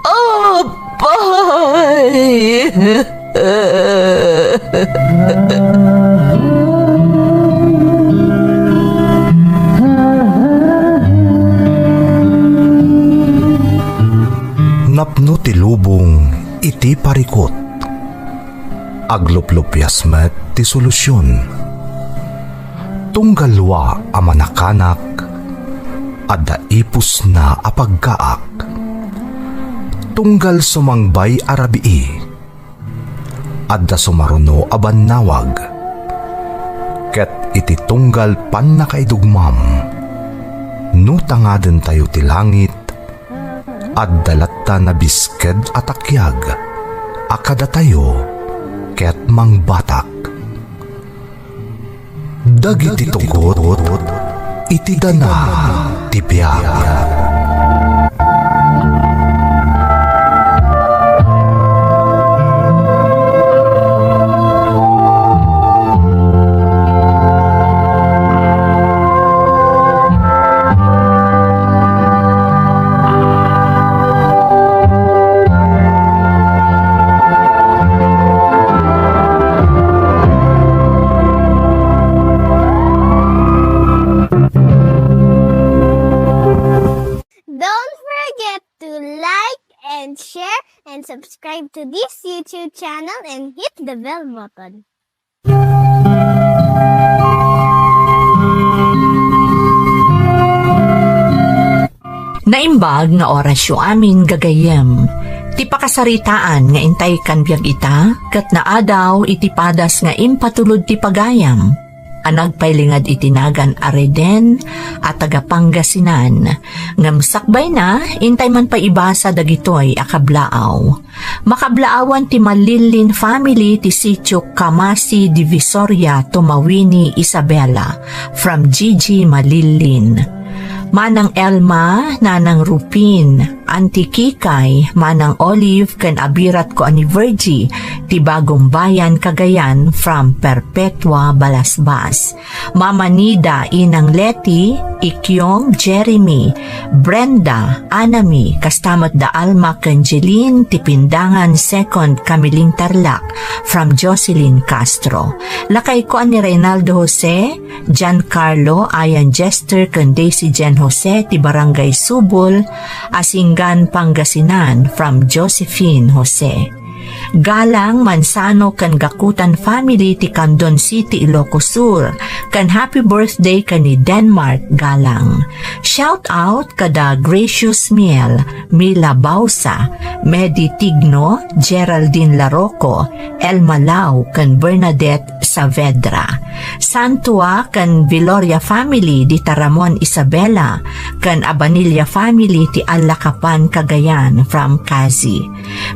Apay! Napno ti lubong iti parikut. Agluplupias met ti solusion. Tunggal lua a manakanak, adda ipusna a pagkaak. Tunggal sumangbay a rabii, adda sumaruno a bannawag. Ket iti tunggal pannakaidugmam, no tangadentayo ti langit, adda latta nabisked a takiag a kadatayo ket mangbatak. Dagiti tugot iti dana ti biag. and subscribe to this YouTube channel and hit the bell button. Naimbag nga orasyo amin, gagayyem. Ti pakasaritaan nga intay kan biag ita, ket naadaw iti padas nga impatulod ti pagayam a nagpailingad iti nagan a Reden a taga Pangasinan. Ngem sakbayna, intay man pay ibasa dagitoy a kablaaw. Makablaawan ti Malillin family ti Sitio Camasi, Divisoria, Tomauini, Isabela, from Gigi Malillin. Manang Elma, Nanang Rupin, Auntie Kikay, Manang Olive, ken abiratko a ni Virgie, ti Bagumbayan, Cagayan, from Perpetua, Balasbas. Mama Nida, Inang Leti, Ikyong, Jeremy, Brenda, Anami, kasta met da Alma ken Jeline, ti Pindangan, Second, Camiling, Tarlac, from Jocelyn Castro. Lakayko a ni Reynaldo Jose, Giancarlo, Ian Jester, ken Daisy Jane Jose, ti Barangay Subol, Asingan, Pangasinan, from Josephine Jose. Galang, Manzano, ken Gakutan family ti Candon City, Ilocos Sur, ken happy birthday ken ni Denmark Galang. Shout out kada Gracious Miel, Mila Bausa, Medi Tigno, Geraldine Laroco, Elma Lau, ken Bernadette Saavedra. Santua ken Viloria family di Taramon, Isabela, ken Abanilla family ti Alacapan, Cagayan, from Kazi.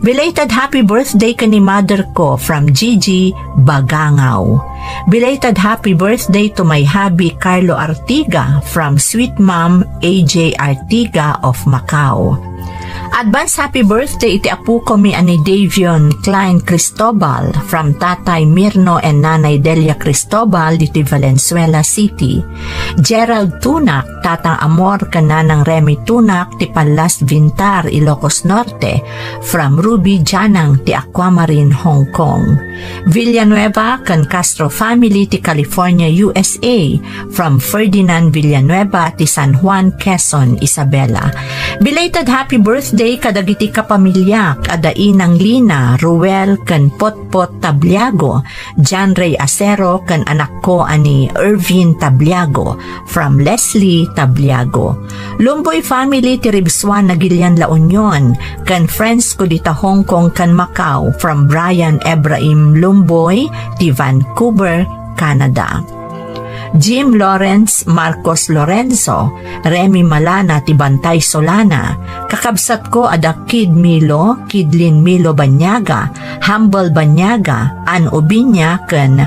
Belated happy birthday ken ni mother ko from Gigi Bagangao. Belated happy birthday to my hubby Carlo Artiga from Sweet Mom A J Artiga of Macau. Advance happy birthday iti apukomi a ni Davion Klein Cristobal from Tatay Mirno and Nanay Delia Cristobal diti Valenzuela City. Gerald Tunak, Tatang Amor ken Nanang Remy Tunak ti Pallas Vintar, Ilocos Norte, from Ruby Janang ti Aquamarine, Hong Kong. Villanueva ken Castro family ti California, U S A, from Ferdinand Villanueva ti San Juan, Quezon, Isabela. Belated happy birthday kadagiti kapamiliak a da Inang Lina, Ruel, ken Potpot Tabliago, John Ray Acero, ken anakko a ni Ervin Tabliago, from Leslie Tabliago. Lumboy family ti Ribsuan, Nagilian, La Union, ken friends ko dita Hong Kong ken Macau, from Brian Ephraim Lumboy ti Vancouver, Canada. Jim Lawrence, Marcos Lorenzo, Remy Malana ti Bantay, Solana, kakabsatko a da Kid Milo, Kidlin Milo Banyaga, Humble Banyaga, Ann Ubiña, ken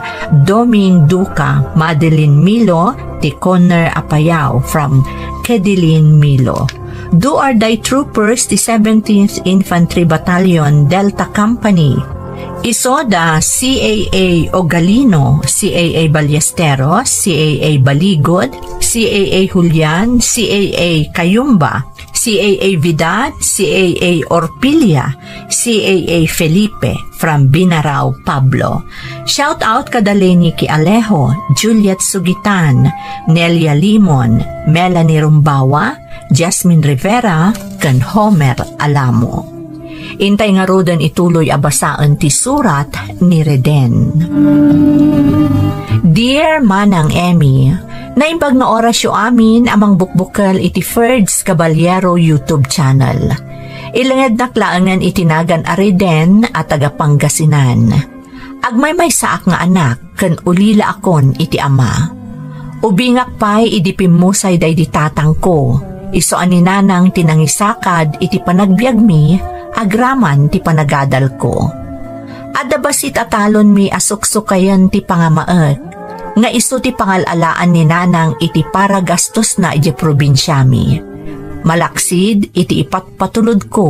Doming Duca, Madeline Milo, ti Conner Apayao from Kedilin Milo. Do or Die Troopers ti seventeenth Infantry Battalion, Delta Company. Isu da C A A Ogalino, C A A Ballesteros, C A A Baligod, C A A Julian, C A A Cayumba, C A A Vidal, C A A Orpilia, C A A Felipe, from Binarao, Pablo. Shout out kada Lenny Kialejo, Juliet Sugitan, Nelia Limon, Melanie Rumbawa, Jasmine Rivera, ken Homer Alamo. Intay ngaruden ituloy a basaen ti surat ni Reden. Dear Manang Emmy, naimbag nga orasyo amin a mangbukbukel iti Ferds Caballero YouTube channel. Ilengednak laengen iti nagan a Reden a taga Pangasinan. Agmaymaysaak nga anak ken ulilaakon iti ama. Ubingak pay idi pimmusay daydi tatangko, isu a ni nanang ti nangisakad iti panagbiagmi agraman ti panagadalko. Adda bassit a talonmi a suksukayen ti pangamaek, nga isu ti pangal-alaan ni nanang iti paragastosna idiay probinsiami. Malaksid iti ipatpatulodko,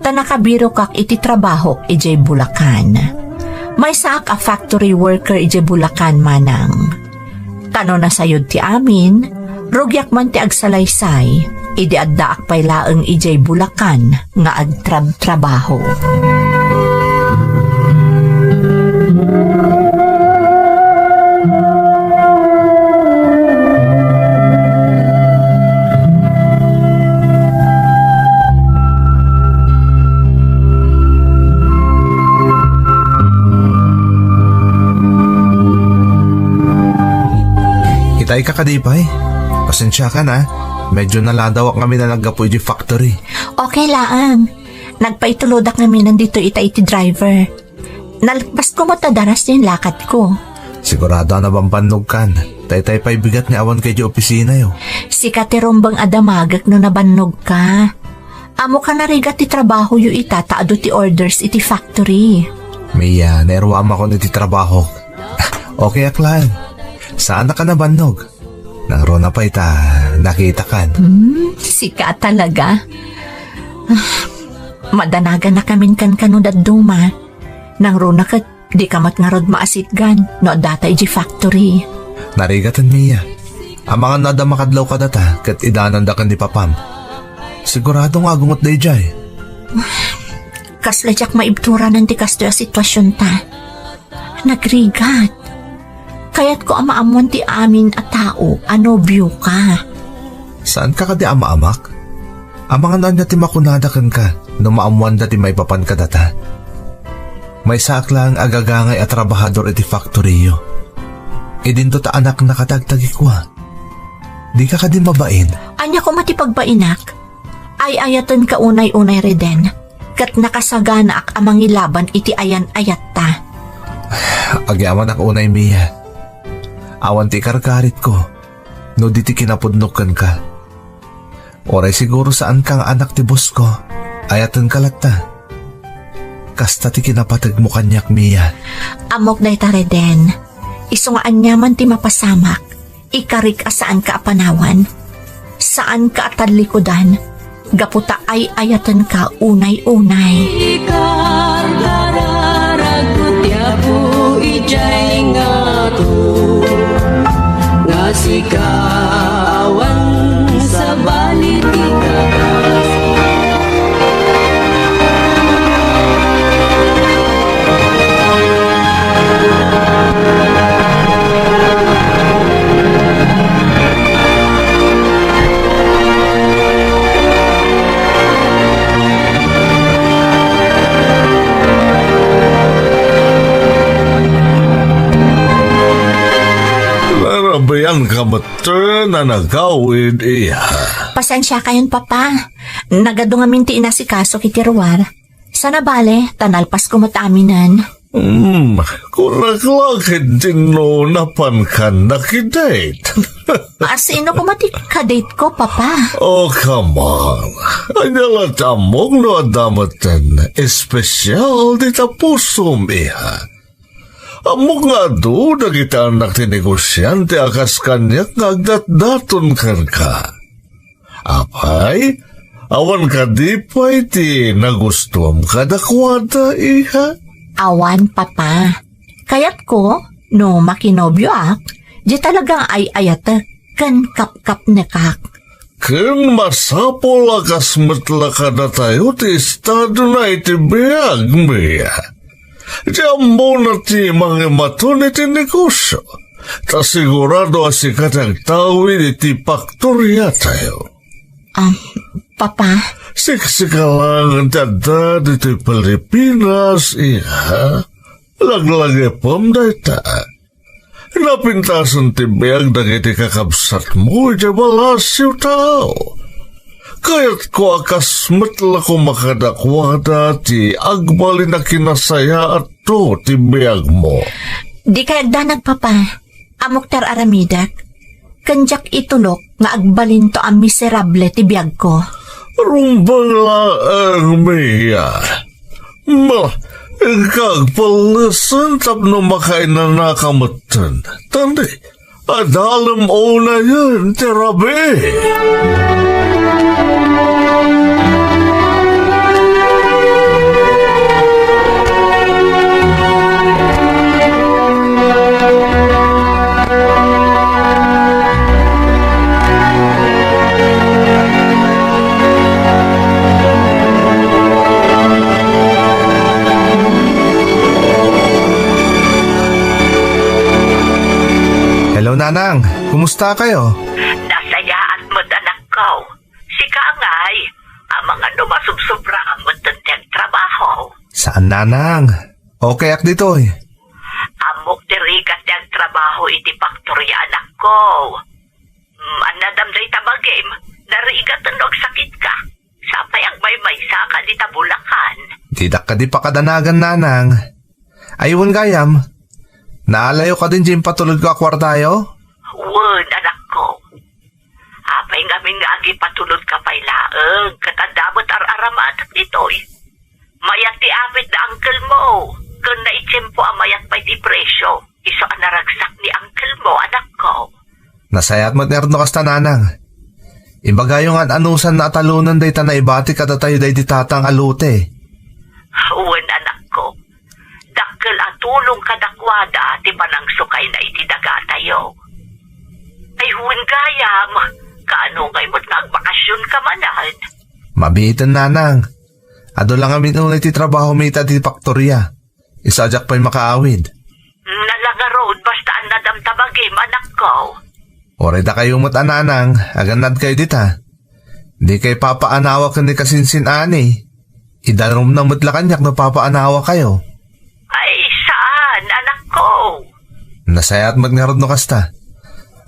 ta nakabirokak iti trabahok idiay Bulacan. Maysaak a factory worker idiay Bulacan, manang. Ta no nasayod ti amin, rugiak man ti agsalaysay, idi addaak pay laeng idiay Bulacan nga agtrabtrabaho. Tay ka kadi pay? Pasensiakan, a. Medyo naladawak ngamin a naggapu iti factory. Okay laeng. Nagpaitulodak ngamin ditoy ita iti driver. Nalpasko met a daras ti inlakadko. Sigurado a nabambannogkan. Tay tay pay bigat nga awan kay di opisinayo. Sika ti rumbeng a damagek no nabannogka. Ammok a narigat ti trabahoyo ita ta adu ti orders iti factory. Mia, nairwamakon iti trabahok. Okay ak laeng. Saanak a nabannog. Nangruna pay ta nakitakan. Hmm, sika talaga. Ah, madanagannakamin kankano dadduma. Nangruna ket dika met ngarud maasitgan no adda ta iti factory. Narigaten, Mia. Amangan no adda makadlaw kadata ket idananda ken ni papam. Sigurado nga agungot daydiay. Kasla diak maibturanan ti kastoy a sitwasionta. Nagrigat. Kayatko a maammuan ti amin a tao a nobioka. Saanka kadi a maamak? Amangan ania ti makunada kenka no maammuanda ti maipapan kadata? Maysaak laeng a gagangay a trabahador iti faktoriyo. Idinto ta anakna kadi agtagikua. Dika kadi mabain? Ania koma ti pagbainak? Ay-ayatenka unay-unay, Reden. Ket nakasaganaak a mangilaban iti ayan-ayatta. Agyamanak unay, Mia. Awan ti ikarkaritko no di ti kinapudnok kenka. Uray siguro saanka nga anak ti bosko, ayatenka latta. Kasta ti kinapategmo kaniak, Mia. Ammok dayta, Reden. Isu nga aniaman ti mapasamak, ikarik a saanka a panawan. Saanka a tallikudan, gapu ta ay-ayatenka unay-unay. Ikarkararagko ti Apo idiay ngato, nga sika awan sabali ti kakas. Narabian ka met a nagawid, iha. Pasensiakayon, Papa. Nagadu ngamin ti inasikaso iti ruar. Saan a bale, ta nalpasko met aminen. Hmm, kunak la ket dinno napanka nakidate. A, sino koma ti kadate ko, Papa? Oh, come on. Ania la ti ammok no adda metten espesyal dita pusom, iha. Ammok nga adu dagiti annak ti negosiante a kas kaniak nga agdatdaton kenka. Apay, awan kadi pay ti nagustuam kadakuada, iha? Awan, Papa. Kayatko, no makinobioak, di talaga nga ay-ayatek ken kapkapnekak. Ken masapul a kas met la kadatayo ti estadona iti biag, Mia. Di ammona ti mangimaton iti negosio, ta sigurado a sika ti agtawid iti faktoriatayo. Um, Papa? Siksika laeng ti adda ditoy Pilipinas, iha. Laglagipem dayta. Napintasen ti biag dagiti kakabsatmo idiay Palacio, tao. Kayatko a kas met la koma kadakuada ti agbalin a kinasayaatto ti biagmo. Dikay agdanag, Papa. Ammok ti ar-aramidek. Ken diak itulok nga agbalinto a miserable ti biagko. Rumbeng laeng, Mia. Ma, inka agpellesen tapno makainanaka metten. Tandi, adalem unayen ti rabii. Hello, Nanang. Kumusta kayo? Nasayaat met, anakko. Sika ngay, amangan no masubsobra ka met ti agtrabaho. Saan, Nanang? Okay ak ditoy. Ammok ti rigat ti trabaho iti faktorya, anakko. Mm, annadam dayta bagim, narigat no agsakitka. Sapay agmaymaysa ka dita Bulacan. Didak kadi pakadanagan, nanang. Ay, wen gayam, naalayo kadin diay impatulodko a kuartayo? Wen, anakko. Apay ngamin nga agipatulodka pay laeng, ket adda met ar-aramatek ditoy. Mayat ti apit da uncle mo, ken naitiempo a mayat pay ti presio. Isu a naragsak ni uncle mo, anakko. Nasayaat met ngarud no kasta, nanang. Ibagayo nga an-anusanna a talonen dayta naibatik a datayo daydi tatang a lote. Wen, anakko. Dakkel a tulong kadakuada ti panangsukayna iti dagatayo. Ay, wen gayam, kaano ngay met nga agbakasionka manen? Mabiiten, nanang. Adu la ngamin unay ti trabahomi ita ti faktoria. Isu a diak pay makaawid. Nala ngarud, basta annadam ta bagim, anakko. Uray dakayo met a nanang, agannadkayo dita. Dikay papaanawa ken ni kasinsin-ani. Idanumna met la kaniak no papaanawakayo. Ay, saan, anakko. Nasayaat met ngarud no kasta.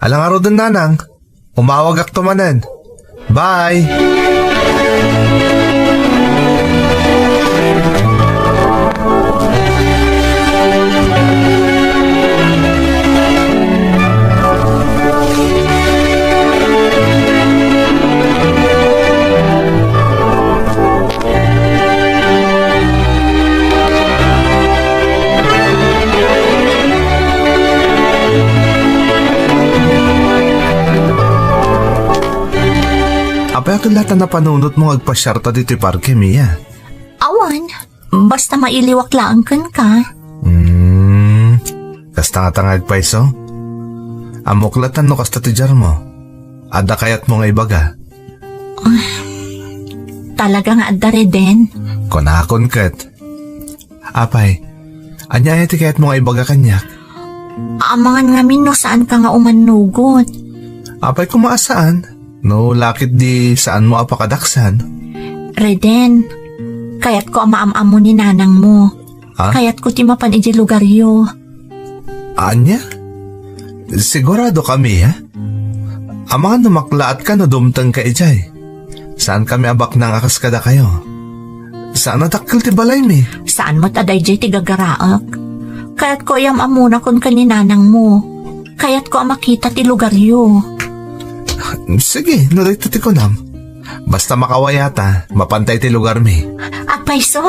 Ala ngaruden, nanang. Umawagakto manen. Bye! Apay, a ket la ta napanunotmo nga agpasiarta ditoy parke, Mia? Awan, basta mailiwak laeng kenka. Hmm, kasta ngata nga agpayso? Ammok latta no kasta ti diarmo. Adda kayatmo nga ibaga? Ah, talaga nga adda, Reden. Kunakon ket. Apay, ania aya ti kayatmo nga ibaga kaniak? Amangan ngamin no saanka nga umannugot. Apay koma a saan, no la ket di saanmo a pakadaksan. Reden, kayatko a maam-ammo ni nanangmo. Ha? Kayatko ti mapan idiay lugaryo. Ania? Sigurado kami, ha? Amangan no maklaat ka no dumteng ka idiay. Saan kami a baknang a kas kadakayo. Saan a dakkel ti balaymi. Saan met a daydiay ti gagaraek. Kayatko a yam-ammona kun ken ni nanangmo. Kayatko a makita ti lugaryo. Sige, no dayta ti kunam. Basta makawayata, mapantay ti lugarmi. Agpayso?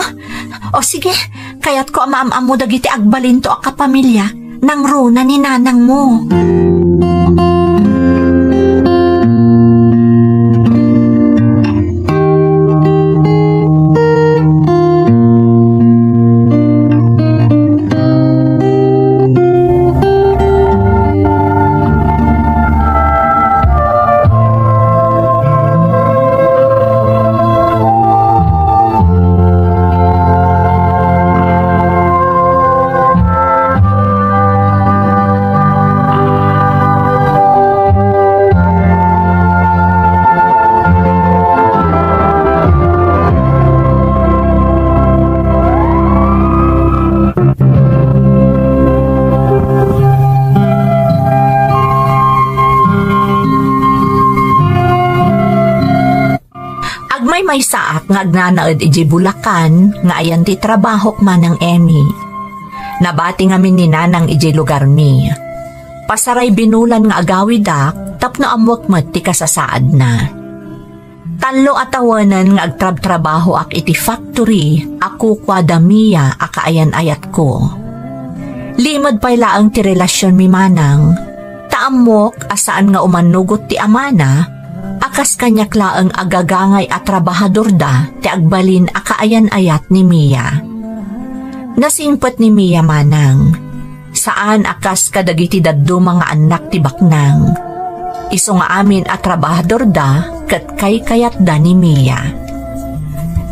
O sige, kayatko a maam-ammo dagiti agbalinto a kapamiliak, nangruna ni nanangmo. Agmaymaysaak nga agnanaed idiay Bulacan nga ayan ti trabahok, Manang Emmy. Nabati ngamin ni Nanang idiay lugarmi. Pasaray binulan nga agawidak tapno ammoek met ti kasasaadna. Tallo a tawenen nga agtrabtrabahoak iti factory a kukuada Mia a kaayan-ayatko. Limed pay laeng ti relasionmi, Manang, ta ammok a saan nga umannugot ti amana a kas kaniak laeng a gagangay a trabahadorda ti agbalin a kaayan-ayat ni Mia. Nasingpet ni Mia, Manang. Saan a kas kadagiti dadduma nga annak ti baknang. Isu nga amin a trabahadorda ket kaykayatda ni Mia.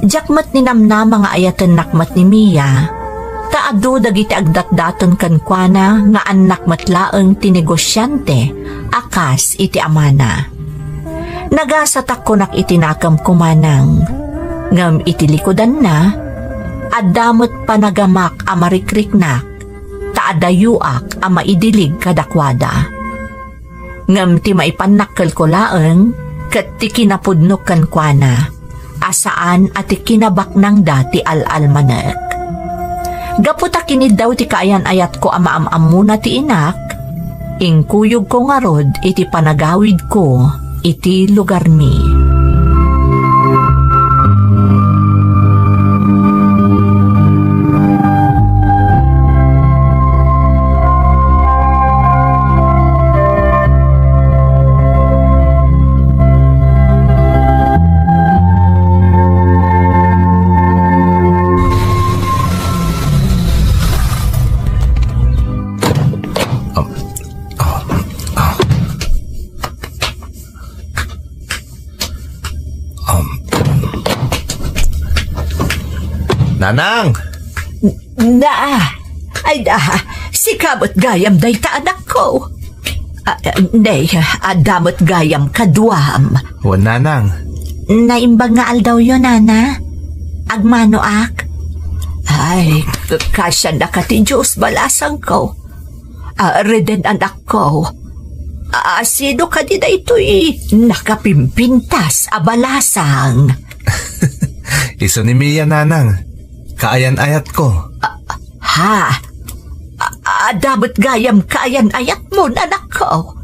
Diak met ninamnama nga ayatennak met ni Mia, ta adu dagiti agdatdaton kenkuana nga annak met laeng ti negosiante a kas iti amana. Nagasatak kunak iti nakemko, Manang, ngem iti likudanna, adda met panagamak a marikriknak, ta adayoak a maidilig kadakuada. Ngem ti maipanakkelko laeng ket ti kinapudnok kenkuana, a saan a ti kinabaknangda ti al-almanek. Gapu ta kiniddaw ti kaayan-ayatko a maam-ammona ti inak, inkuyogko ngarud iti panagawidko iti lugarmi. Um. Nanang! Na, ay da, sika met gayam dayta, anakko. Ah, ne, adda met gayam kaduam. Wen, Nanang. Naimbag nga aldawyo, Nana. Agmanoak. Ay, kasiannaka ti Dios, balasangko. Ah, Reden, anakko. Ah, sino kadi daytoy nakapimpintas a balasang? Isu ni Mia, Nanang. Kaayan-ayatko. Ah, ha? Ah, adda met gayam kaayan-ayatmo, anakko.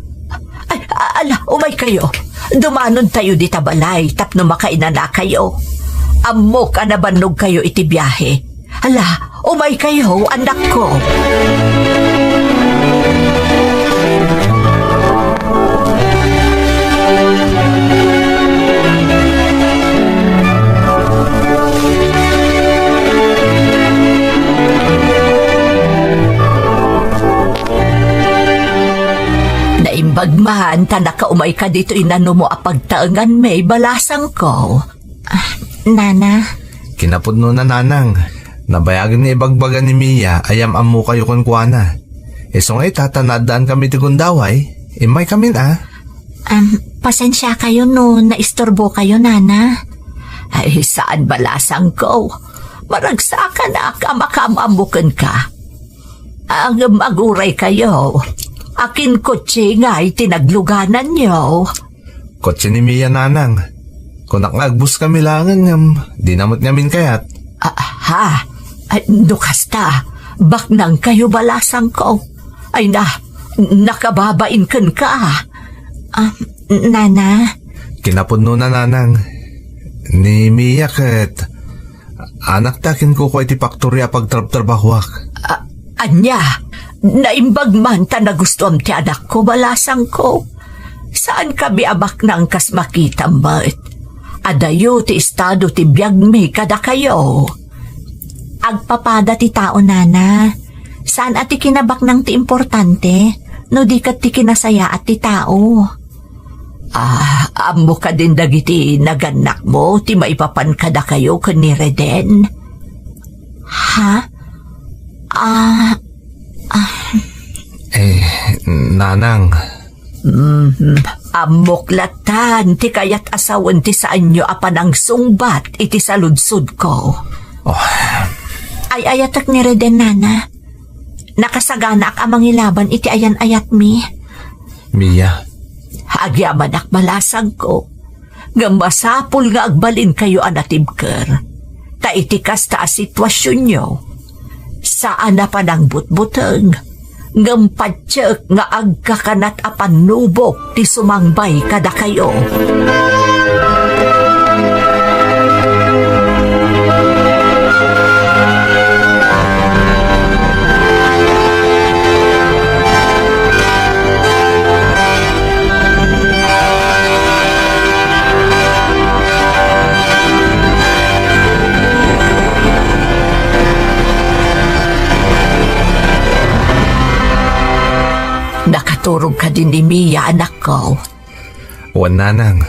Ay, ah, ala, umaykayo. Dumanontayo dita balay tapno makainanakayo. Ammok a nabannogkayo iti biahe. Ala, umaykayo, anakko. Naimbag man ta nakaumayka ditoy nanumo a pagtaenganmi, balasangko. Ah, Nana. Kinapudnona, Nanang. Nabayagen nga ibagbaga ni Mia a yam-ammokayo kenkuana. Isu nga ita ta naaddankami ti gundaway, immaykamin a. Am, pasensiakayo no naisturbokayo, Nana. Ay, saan, balasangko. Maragsakanak a makaam-ammo kenka. Ngem aguraykayo. Akin kotse ngay ti naglugananyo. Kotse ni Mia, Nanang. Kunak nga agbuskami laengen ngem dina met ngamin kayat. Ah, ha? Ay, no kasta, baknangkayo, balasangko. Ay na, nakababain kenka. Ah, Nana. Kinapudnona, Nanang. Ni Mia ket Anak ta kinkukua iti faktoria a pagtrabtrabahuak. A-, ania? Naimbag man ta nagustuam ti anakko, balasangko. Saankami a baknang kas makitam met. Adayo ti estado ti biagmi kadakayo. Agpapada ti tao, Nana. Saan a ti kinabaknang ti importante, no di ket ti kinasayaat ti tao. Ah, ammo kadin dagiti nagannakmo ti maipapan kadakayo ken ni Reden? Ha? Ah, ah. Eh, Nanang. Mhm. Ammok latan ti kayat a sawen ti saanyo a panangsungbat iti saludsodko. Oh. Ay-ayatek ni Reden, Nana. Nakasaganaak a mangilaban iti ayan-ayatmi. Mia. Agyamanak, balasangko, ngem masapul nga agbalinkayo a natibker. Ta iti kasta a situasionyo, saan a panangbutbuteng, ngem patiek nga agkakanat a pannubok ti sumangbay kadakayo. Nakaturog kadi ni Mia, anakko? Wen, Nanang.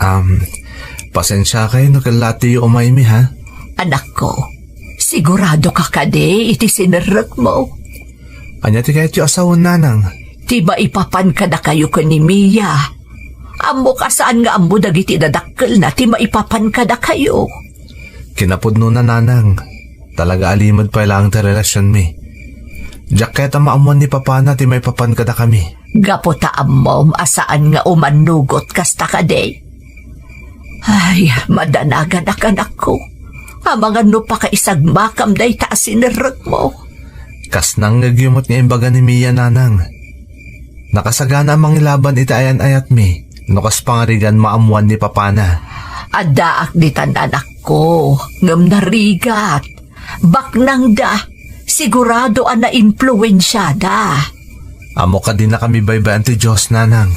Am, pasensiakay no kallatiyo umaymi, ha? Anakko, sigurado ka kadi iti sinerrekmo? Ania ti kayatyo a sawen, Nanang? Ti maipapan kadakayo ken ni Mia. Ammok a saan nga ammo dagiti nadakkelna ti maipapan kadakayo. Kinapudnona, Nanang. Talaga a limed pay laeng ti relasionmi. Diak kayat a maammuan ni papana ti maipapan kadakami. Gapu ta ammom a saan nga umannugot kasta kadi. Ay, madanaganak, anakko. Amangan no pakaisagmakam dayta a sinerrekmo. Kas nangngegyo met nga imbaga ni Mia, nanang. Nakasagana a mangilaban iti ayan-ayatmi no kas pangarigan maammuan ni papana. Addaak ditan, anakko, ngem narigat. Baknangda, sigurado a naimpluensiada. Ammo kadinakami baybay-an ti Dios, nanang.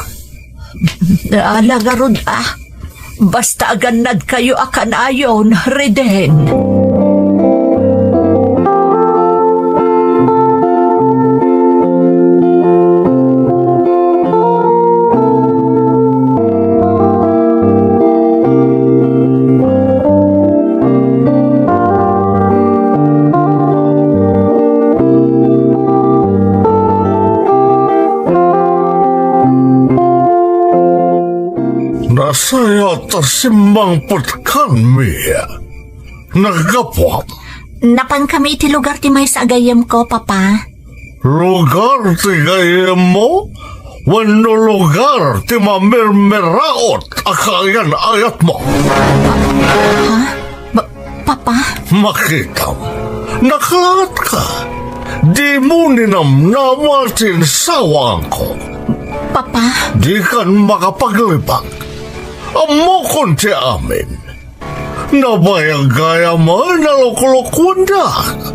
Ala ngarud a, basta agannadkayo a kanayon, Reden. Nasayaat a simmangpetkan, Mia. Naggapuam. Napankami iti lugar ti maysa a gayyemko, Papa. Lugar ti gayyemmo wenno lugar ti mamirmiraot a kaayan-ayatmo? Ha? Ba-, Papa? Makitam, naklaatka. Dimo ninamnama ti insawaanko. Papa? Dikan makapaglibak. Ammokon ti amin. Nabayag gayam a naluklukuandak.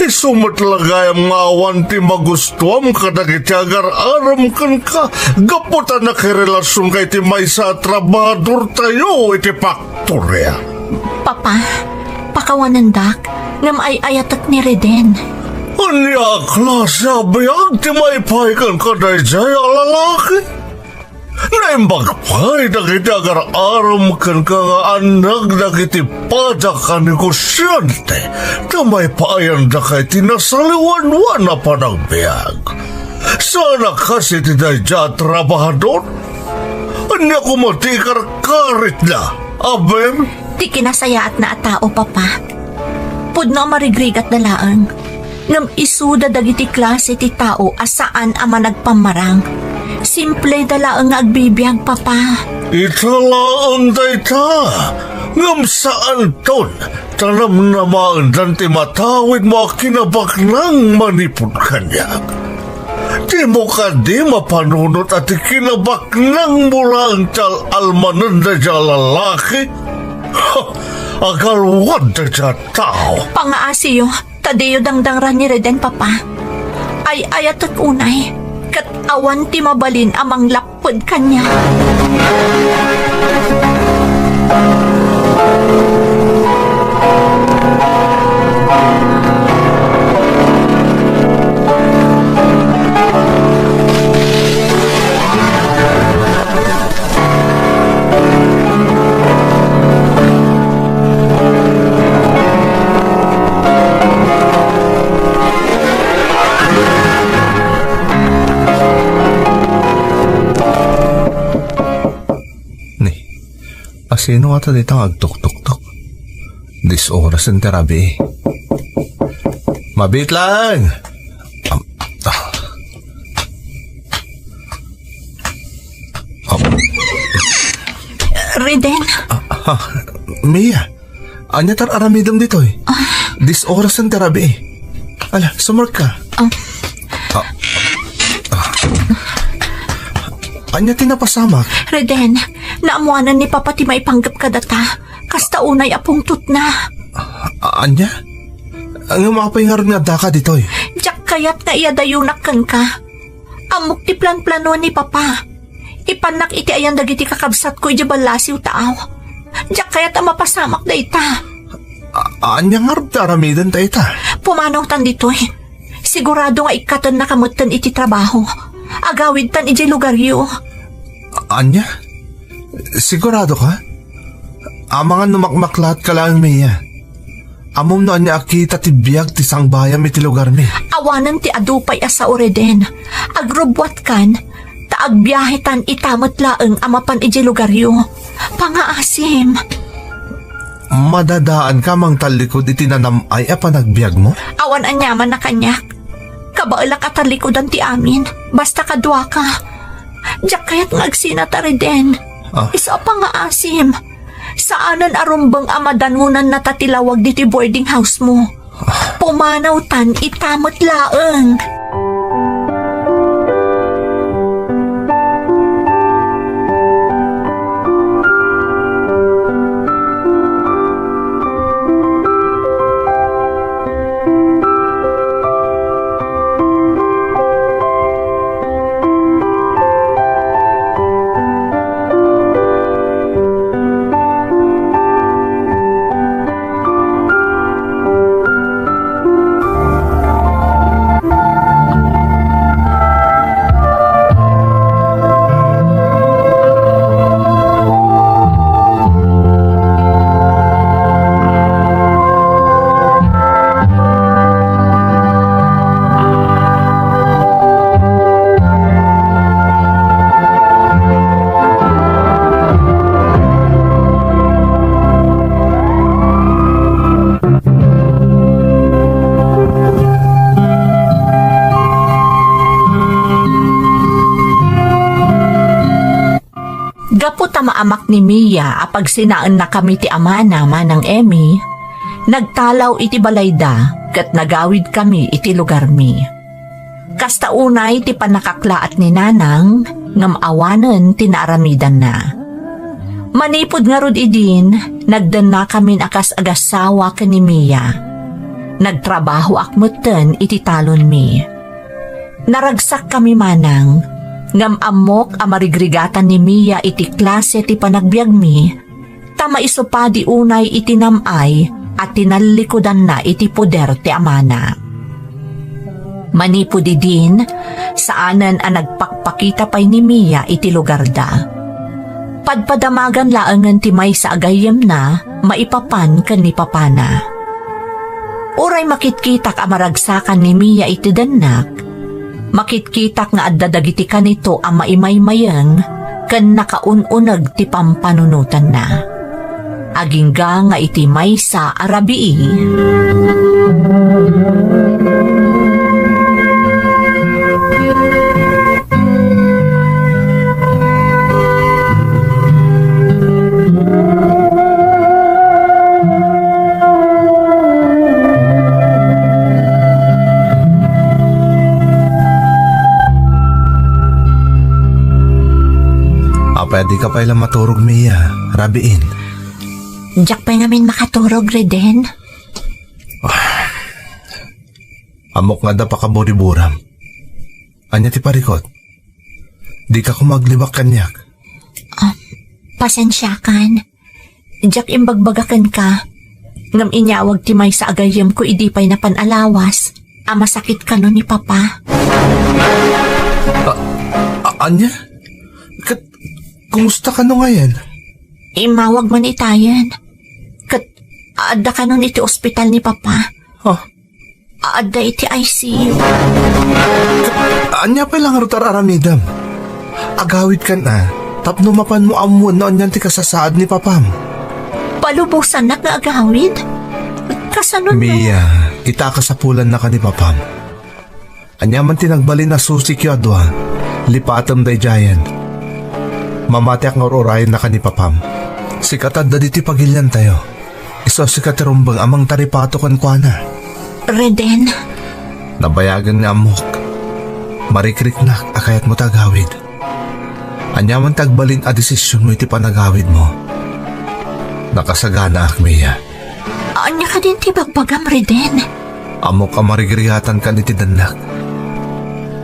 Isu met la gayam nga awan ti magustuam kadagiti agar-arem kenka gapu ta nakirelasionka iti maysa a trabahadortayo iti faktoria. Papa, pakawanendak, ngem ay-ayatek ni Reden. Ania a klase a biag ti maipaay kenka daydiay a lalaki? Naimbag pay dagiti agar-arem kenka nga annak dagiti padak a negosiante ta maipaayandaka iti nasaliwanwan a panagbiag. Saan a kas iti daydiay a trabahador? Ania koma ti ikarkaritna, aber? Ti kinasayaatna a tao, Papa. Pudno a marigrigatda laeng. Ngem isuda dagiti klase ti tao a saan a managpammarang. Simpleda laeng nga agbibiag, Papa. Ita laeng dayta, ngem saanton ta namnamaendan ti matawidmo a kinabaknang manipud kaniak. Dimo kadi mapanunot a ti kinabaknangmo laeng ti al-almanen daydiay a lalaki? Ha! Agalwad daydiay a tao! Pangaasiyo, ta diyo dangdangra ni Reden, Papa. Ay-ayatek unay, ket awan ti mabalin a manglapped kaniak. Ni, asino ngata dayta nga agtuktoktok? Dies orasen ti rabii. Mabiit laeng! Am-, ah. Am-, Reden? Ah, ah, Mia, ania ti ar-aramidem ditoy? Ah. Dies orasen ti rabii. Ala, sumrekka. Ah. Ah. Ah. Ania ti napasamak? Reden, naammoanan ni Papa ti maipanggep kadata. Kasta unay a pungtotna. Ah, ania? Ngem apay ngarud nga addaka ditoy? Diak kayat nga iyadayonak kenka. Ammok ti planplanoan ni Papa. Ipannak iti ayan dagiti kakabsatko idiay ballasiw ta aw. Diak kayat a mapasamak dayta. A-, ania ngarud ti aramiden dayta? Pumanawtan ditoy. Sigurado nga ikkatennaka metten iti trabaho. Agawidtan idiay lugaryo. A-, ania? Sigurado ka? Amangan no makmaklaatka laeng, Mia. Ammom no ania a kita ti biag ti sangbayam iti lugarmi. Awanen ti adu pay a sao, Reden. Agrubbuatkan, ta agbiahetan ita met laeng a mapan idiay lugaryo. Pangaasim. Madadaanka a mangtallikud iti nanam-ay a panagbiagmo? Awan aniaman a kaniak. Kabaelak a talikudan ti amin. Basta kaduaka. Diak kayat nga agsinata, Reden. Ah. Isu a pangaasim. Saanen a rumbeng a madanonannata ti lawag ditoy boarding house mo. Pumanawtan ita met laeng. Gapu ta maamak ni Mia a pagsinaennakami ti amana, Manang Emmy, nagtalaw iti balayda ket nagawidkami iti lugarmi. Kasta unay ti pannakaklaat ni Nanang, ngem awanen ti naaramidanna. Manipud ngarud idin, nagdennakamin a kas agassawa ken ni Mia. Nagtrabahoak metten iti talonmi. Naragsakkami, Manang, ngem ammok a marigrigatan ni Mia iti klase ti panagbiagmi, ta maisupadi unay iti nam-ay a tinallikudanna iti poder ti amana. Manipud idin, saanen a nagpakpakita pay ni Mia iti lugarda. Padpadamagan laengen ti maysa a gayyemna maipapan ken ni papana. Uray makitkitak a maragsakan ni Mia iti dennak, makitkitak nga adda dagiti kanito a maimaymayeng ken nakaun-uneg ti pampanunotanna. Agingga nga iti maysa a rabii. Apay a dika pay la maturog, Mia? Rabiin. Diak pay ngamin makaturog, Reden. Ammok nga adda pakaburiburam. Ania ti parikut? Dika koma aglibak kaniak. Ah, pasensiakan. Diak imbagbaga kenka. Ngem inyawag ti maysa a gayyemko idi pay napan a lawas a masakit kano ni Papa. A-, a-, ania? Ket kumusta kano ngayen? Immawag man itayen. Ket adda kanon iti ospital ni Papa. Ah, Adda iti I C U. Ania pay la ngarud ti ar-aramidem? Agawidkan a, tapno mapanmo ammoen no anian ti kasasaad ni Papam. Palubosannak nga agawid? Kasano no? Mia, ita a kasapulannaka ni Papam. Ania man ti nagbalin a susi kyo a dua, lipatem daydiayen. Mamatiak nga ur-urayennaka ni Papam. Sika ti adda ditoy pagiliantayo. Isu a sika ti rumbeng a mangtaripato kenkuana. Reden. Nabayagen nga ammok. Marikriknak a kayatmo ti agawid. Ania man ti agbalin a desisionmo iti panagawidmo. Nakasaganaak, Mia. Ania kadin ti bagbagam, Reden? Ammok a marigrigatankan iti dennak.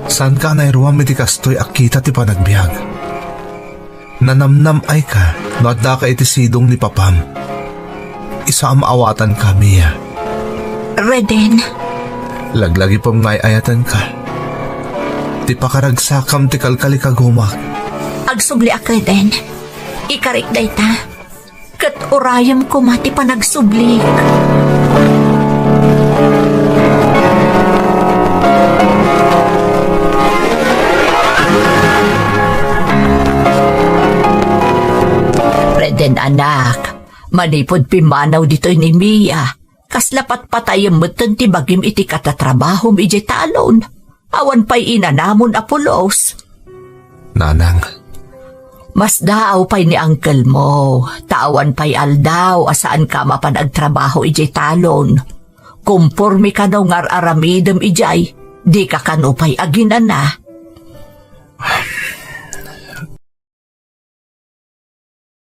Saanka a nairuam iti kastoy a kita ti panagbiag. Nanamnam-ayka no addaka iti sidong ni Papam. Isu a maawatanka, Mia. Reden. Laglagipem nga ay-ayatenka. Ti pakaragsakam ti kalkalikagumak. Agsubliak, Reden. Ikarik dayta. Ket urayem koma ti panagsublik. Reden, anak, manipud pimmanaw ditoy ni Mia, kasla patpatayem metten ti bagim iti katatrabahom idiay talon. Awan pay inanamon a pulos. Nanang. Masdaaw pay ni uncle mo, ta awan pay aldaw a saanka mapan agtrabaho idiay talon. Kumporme kano nga ar-aramidem idiay, dika kano pay aginana.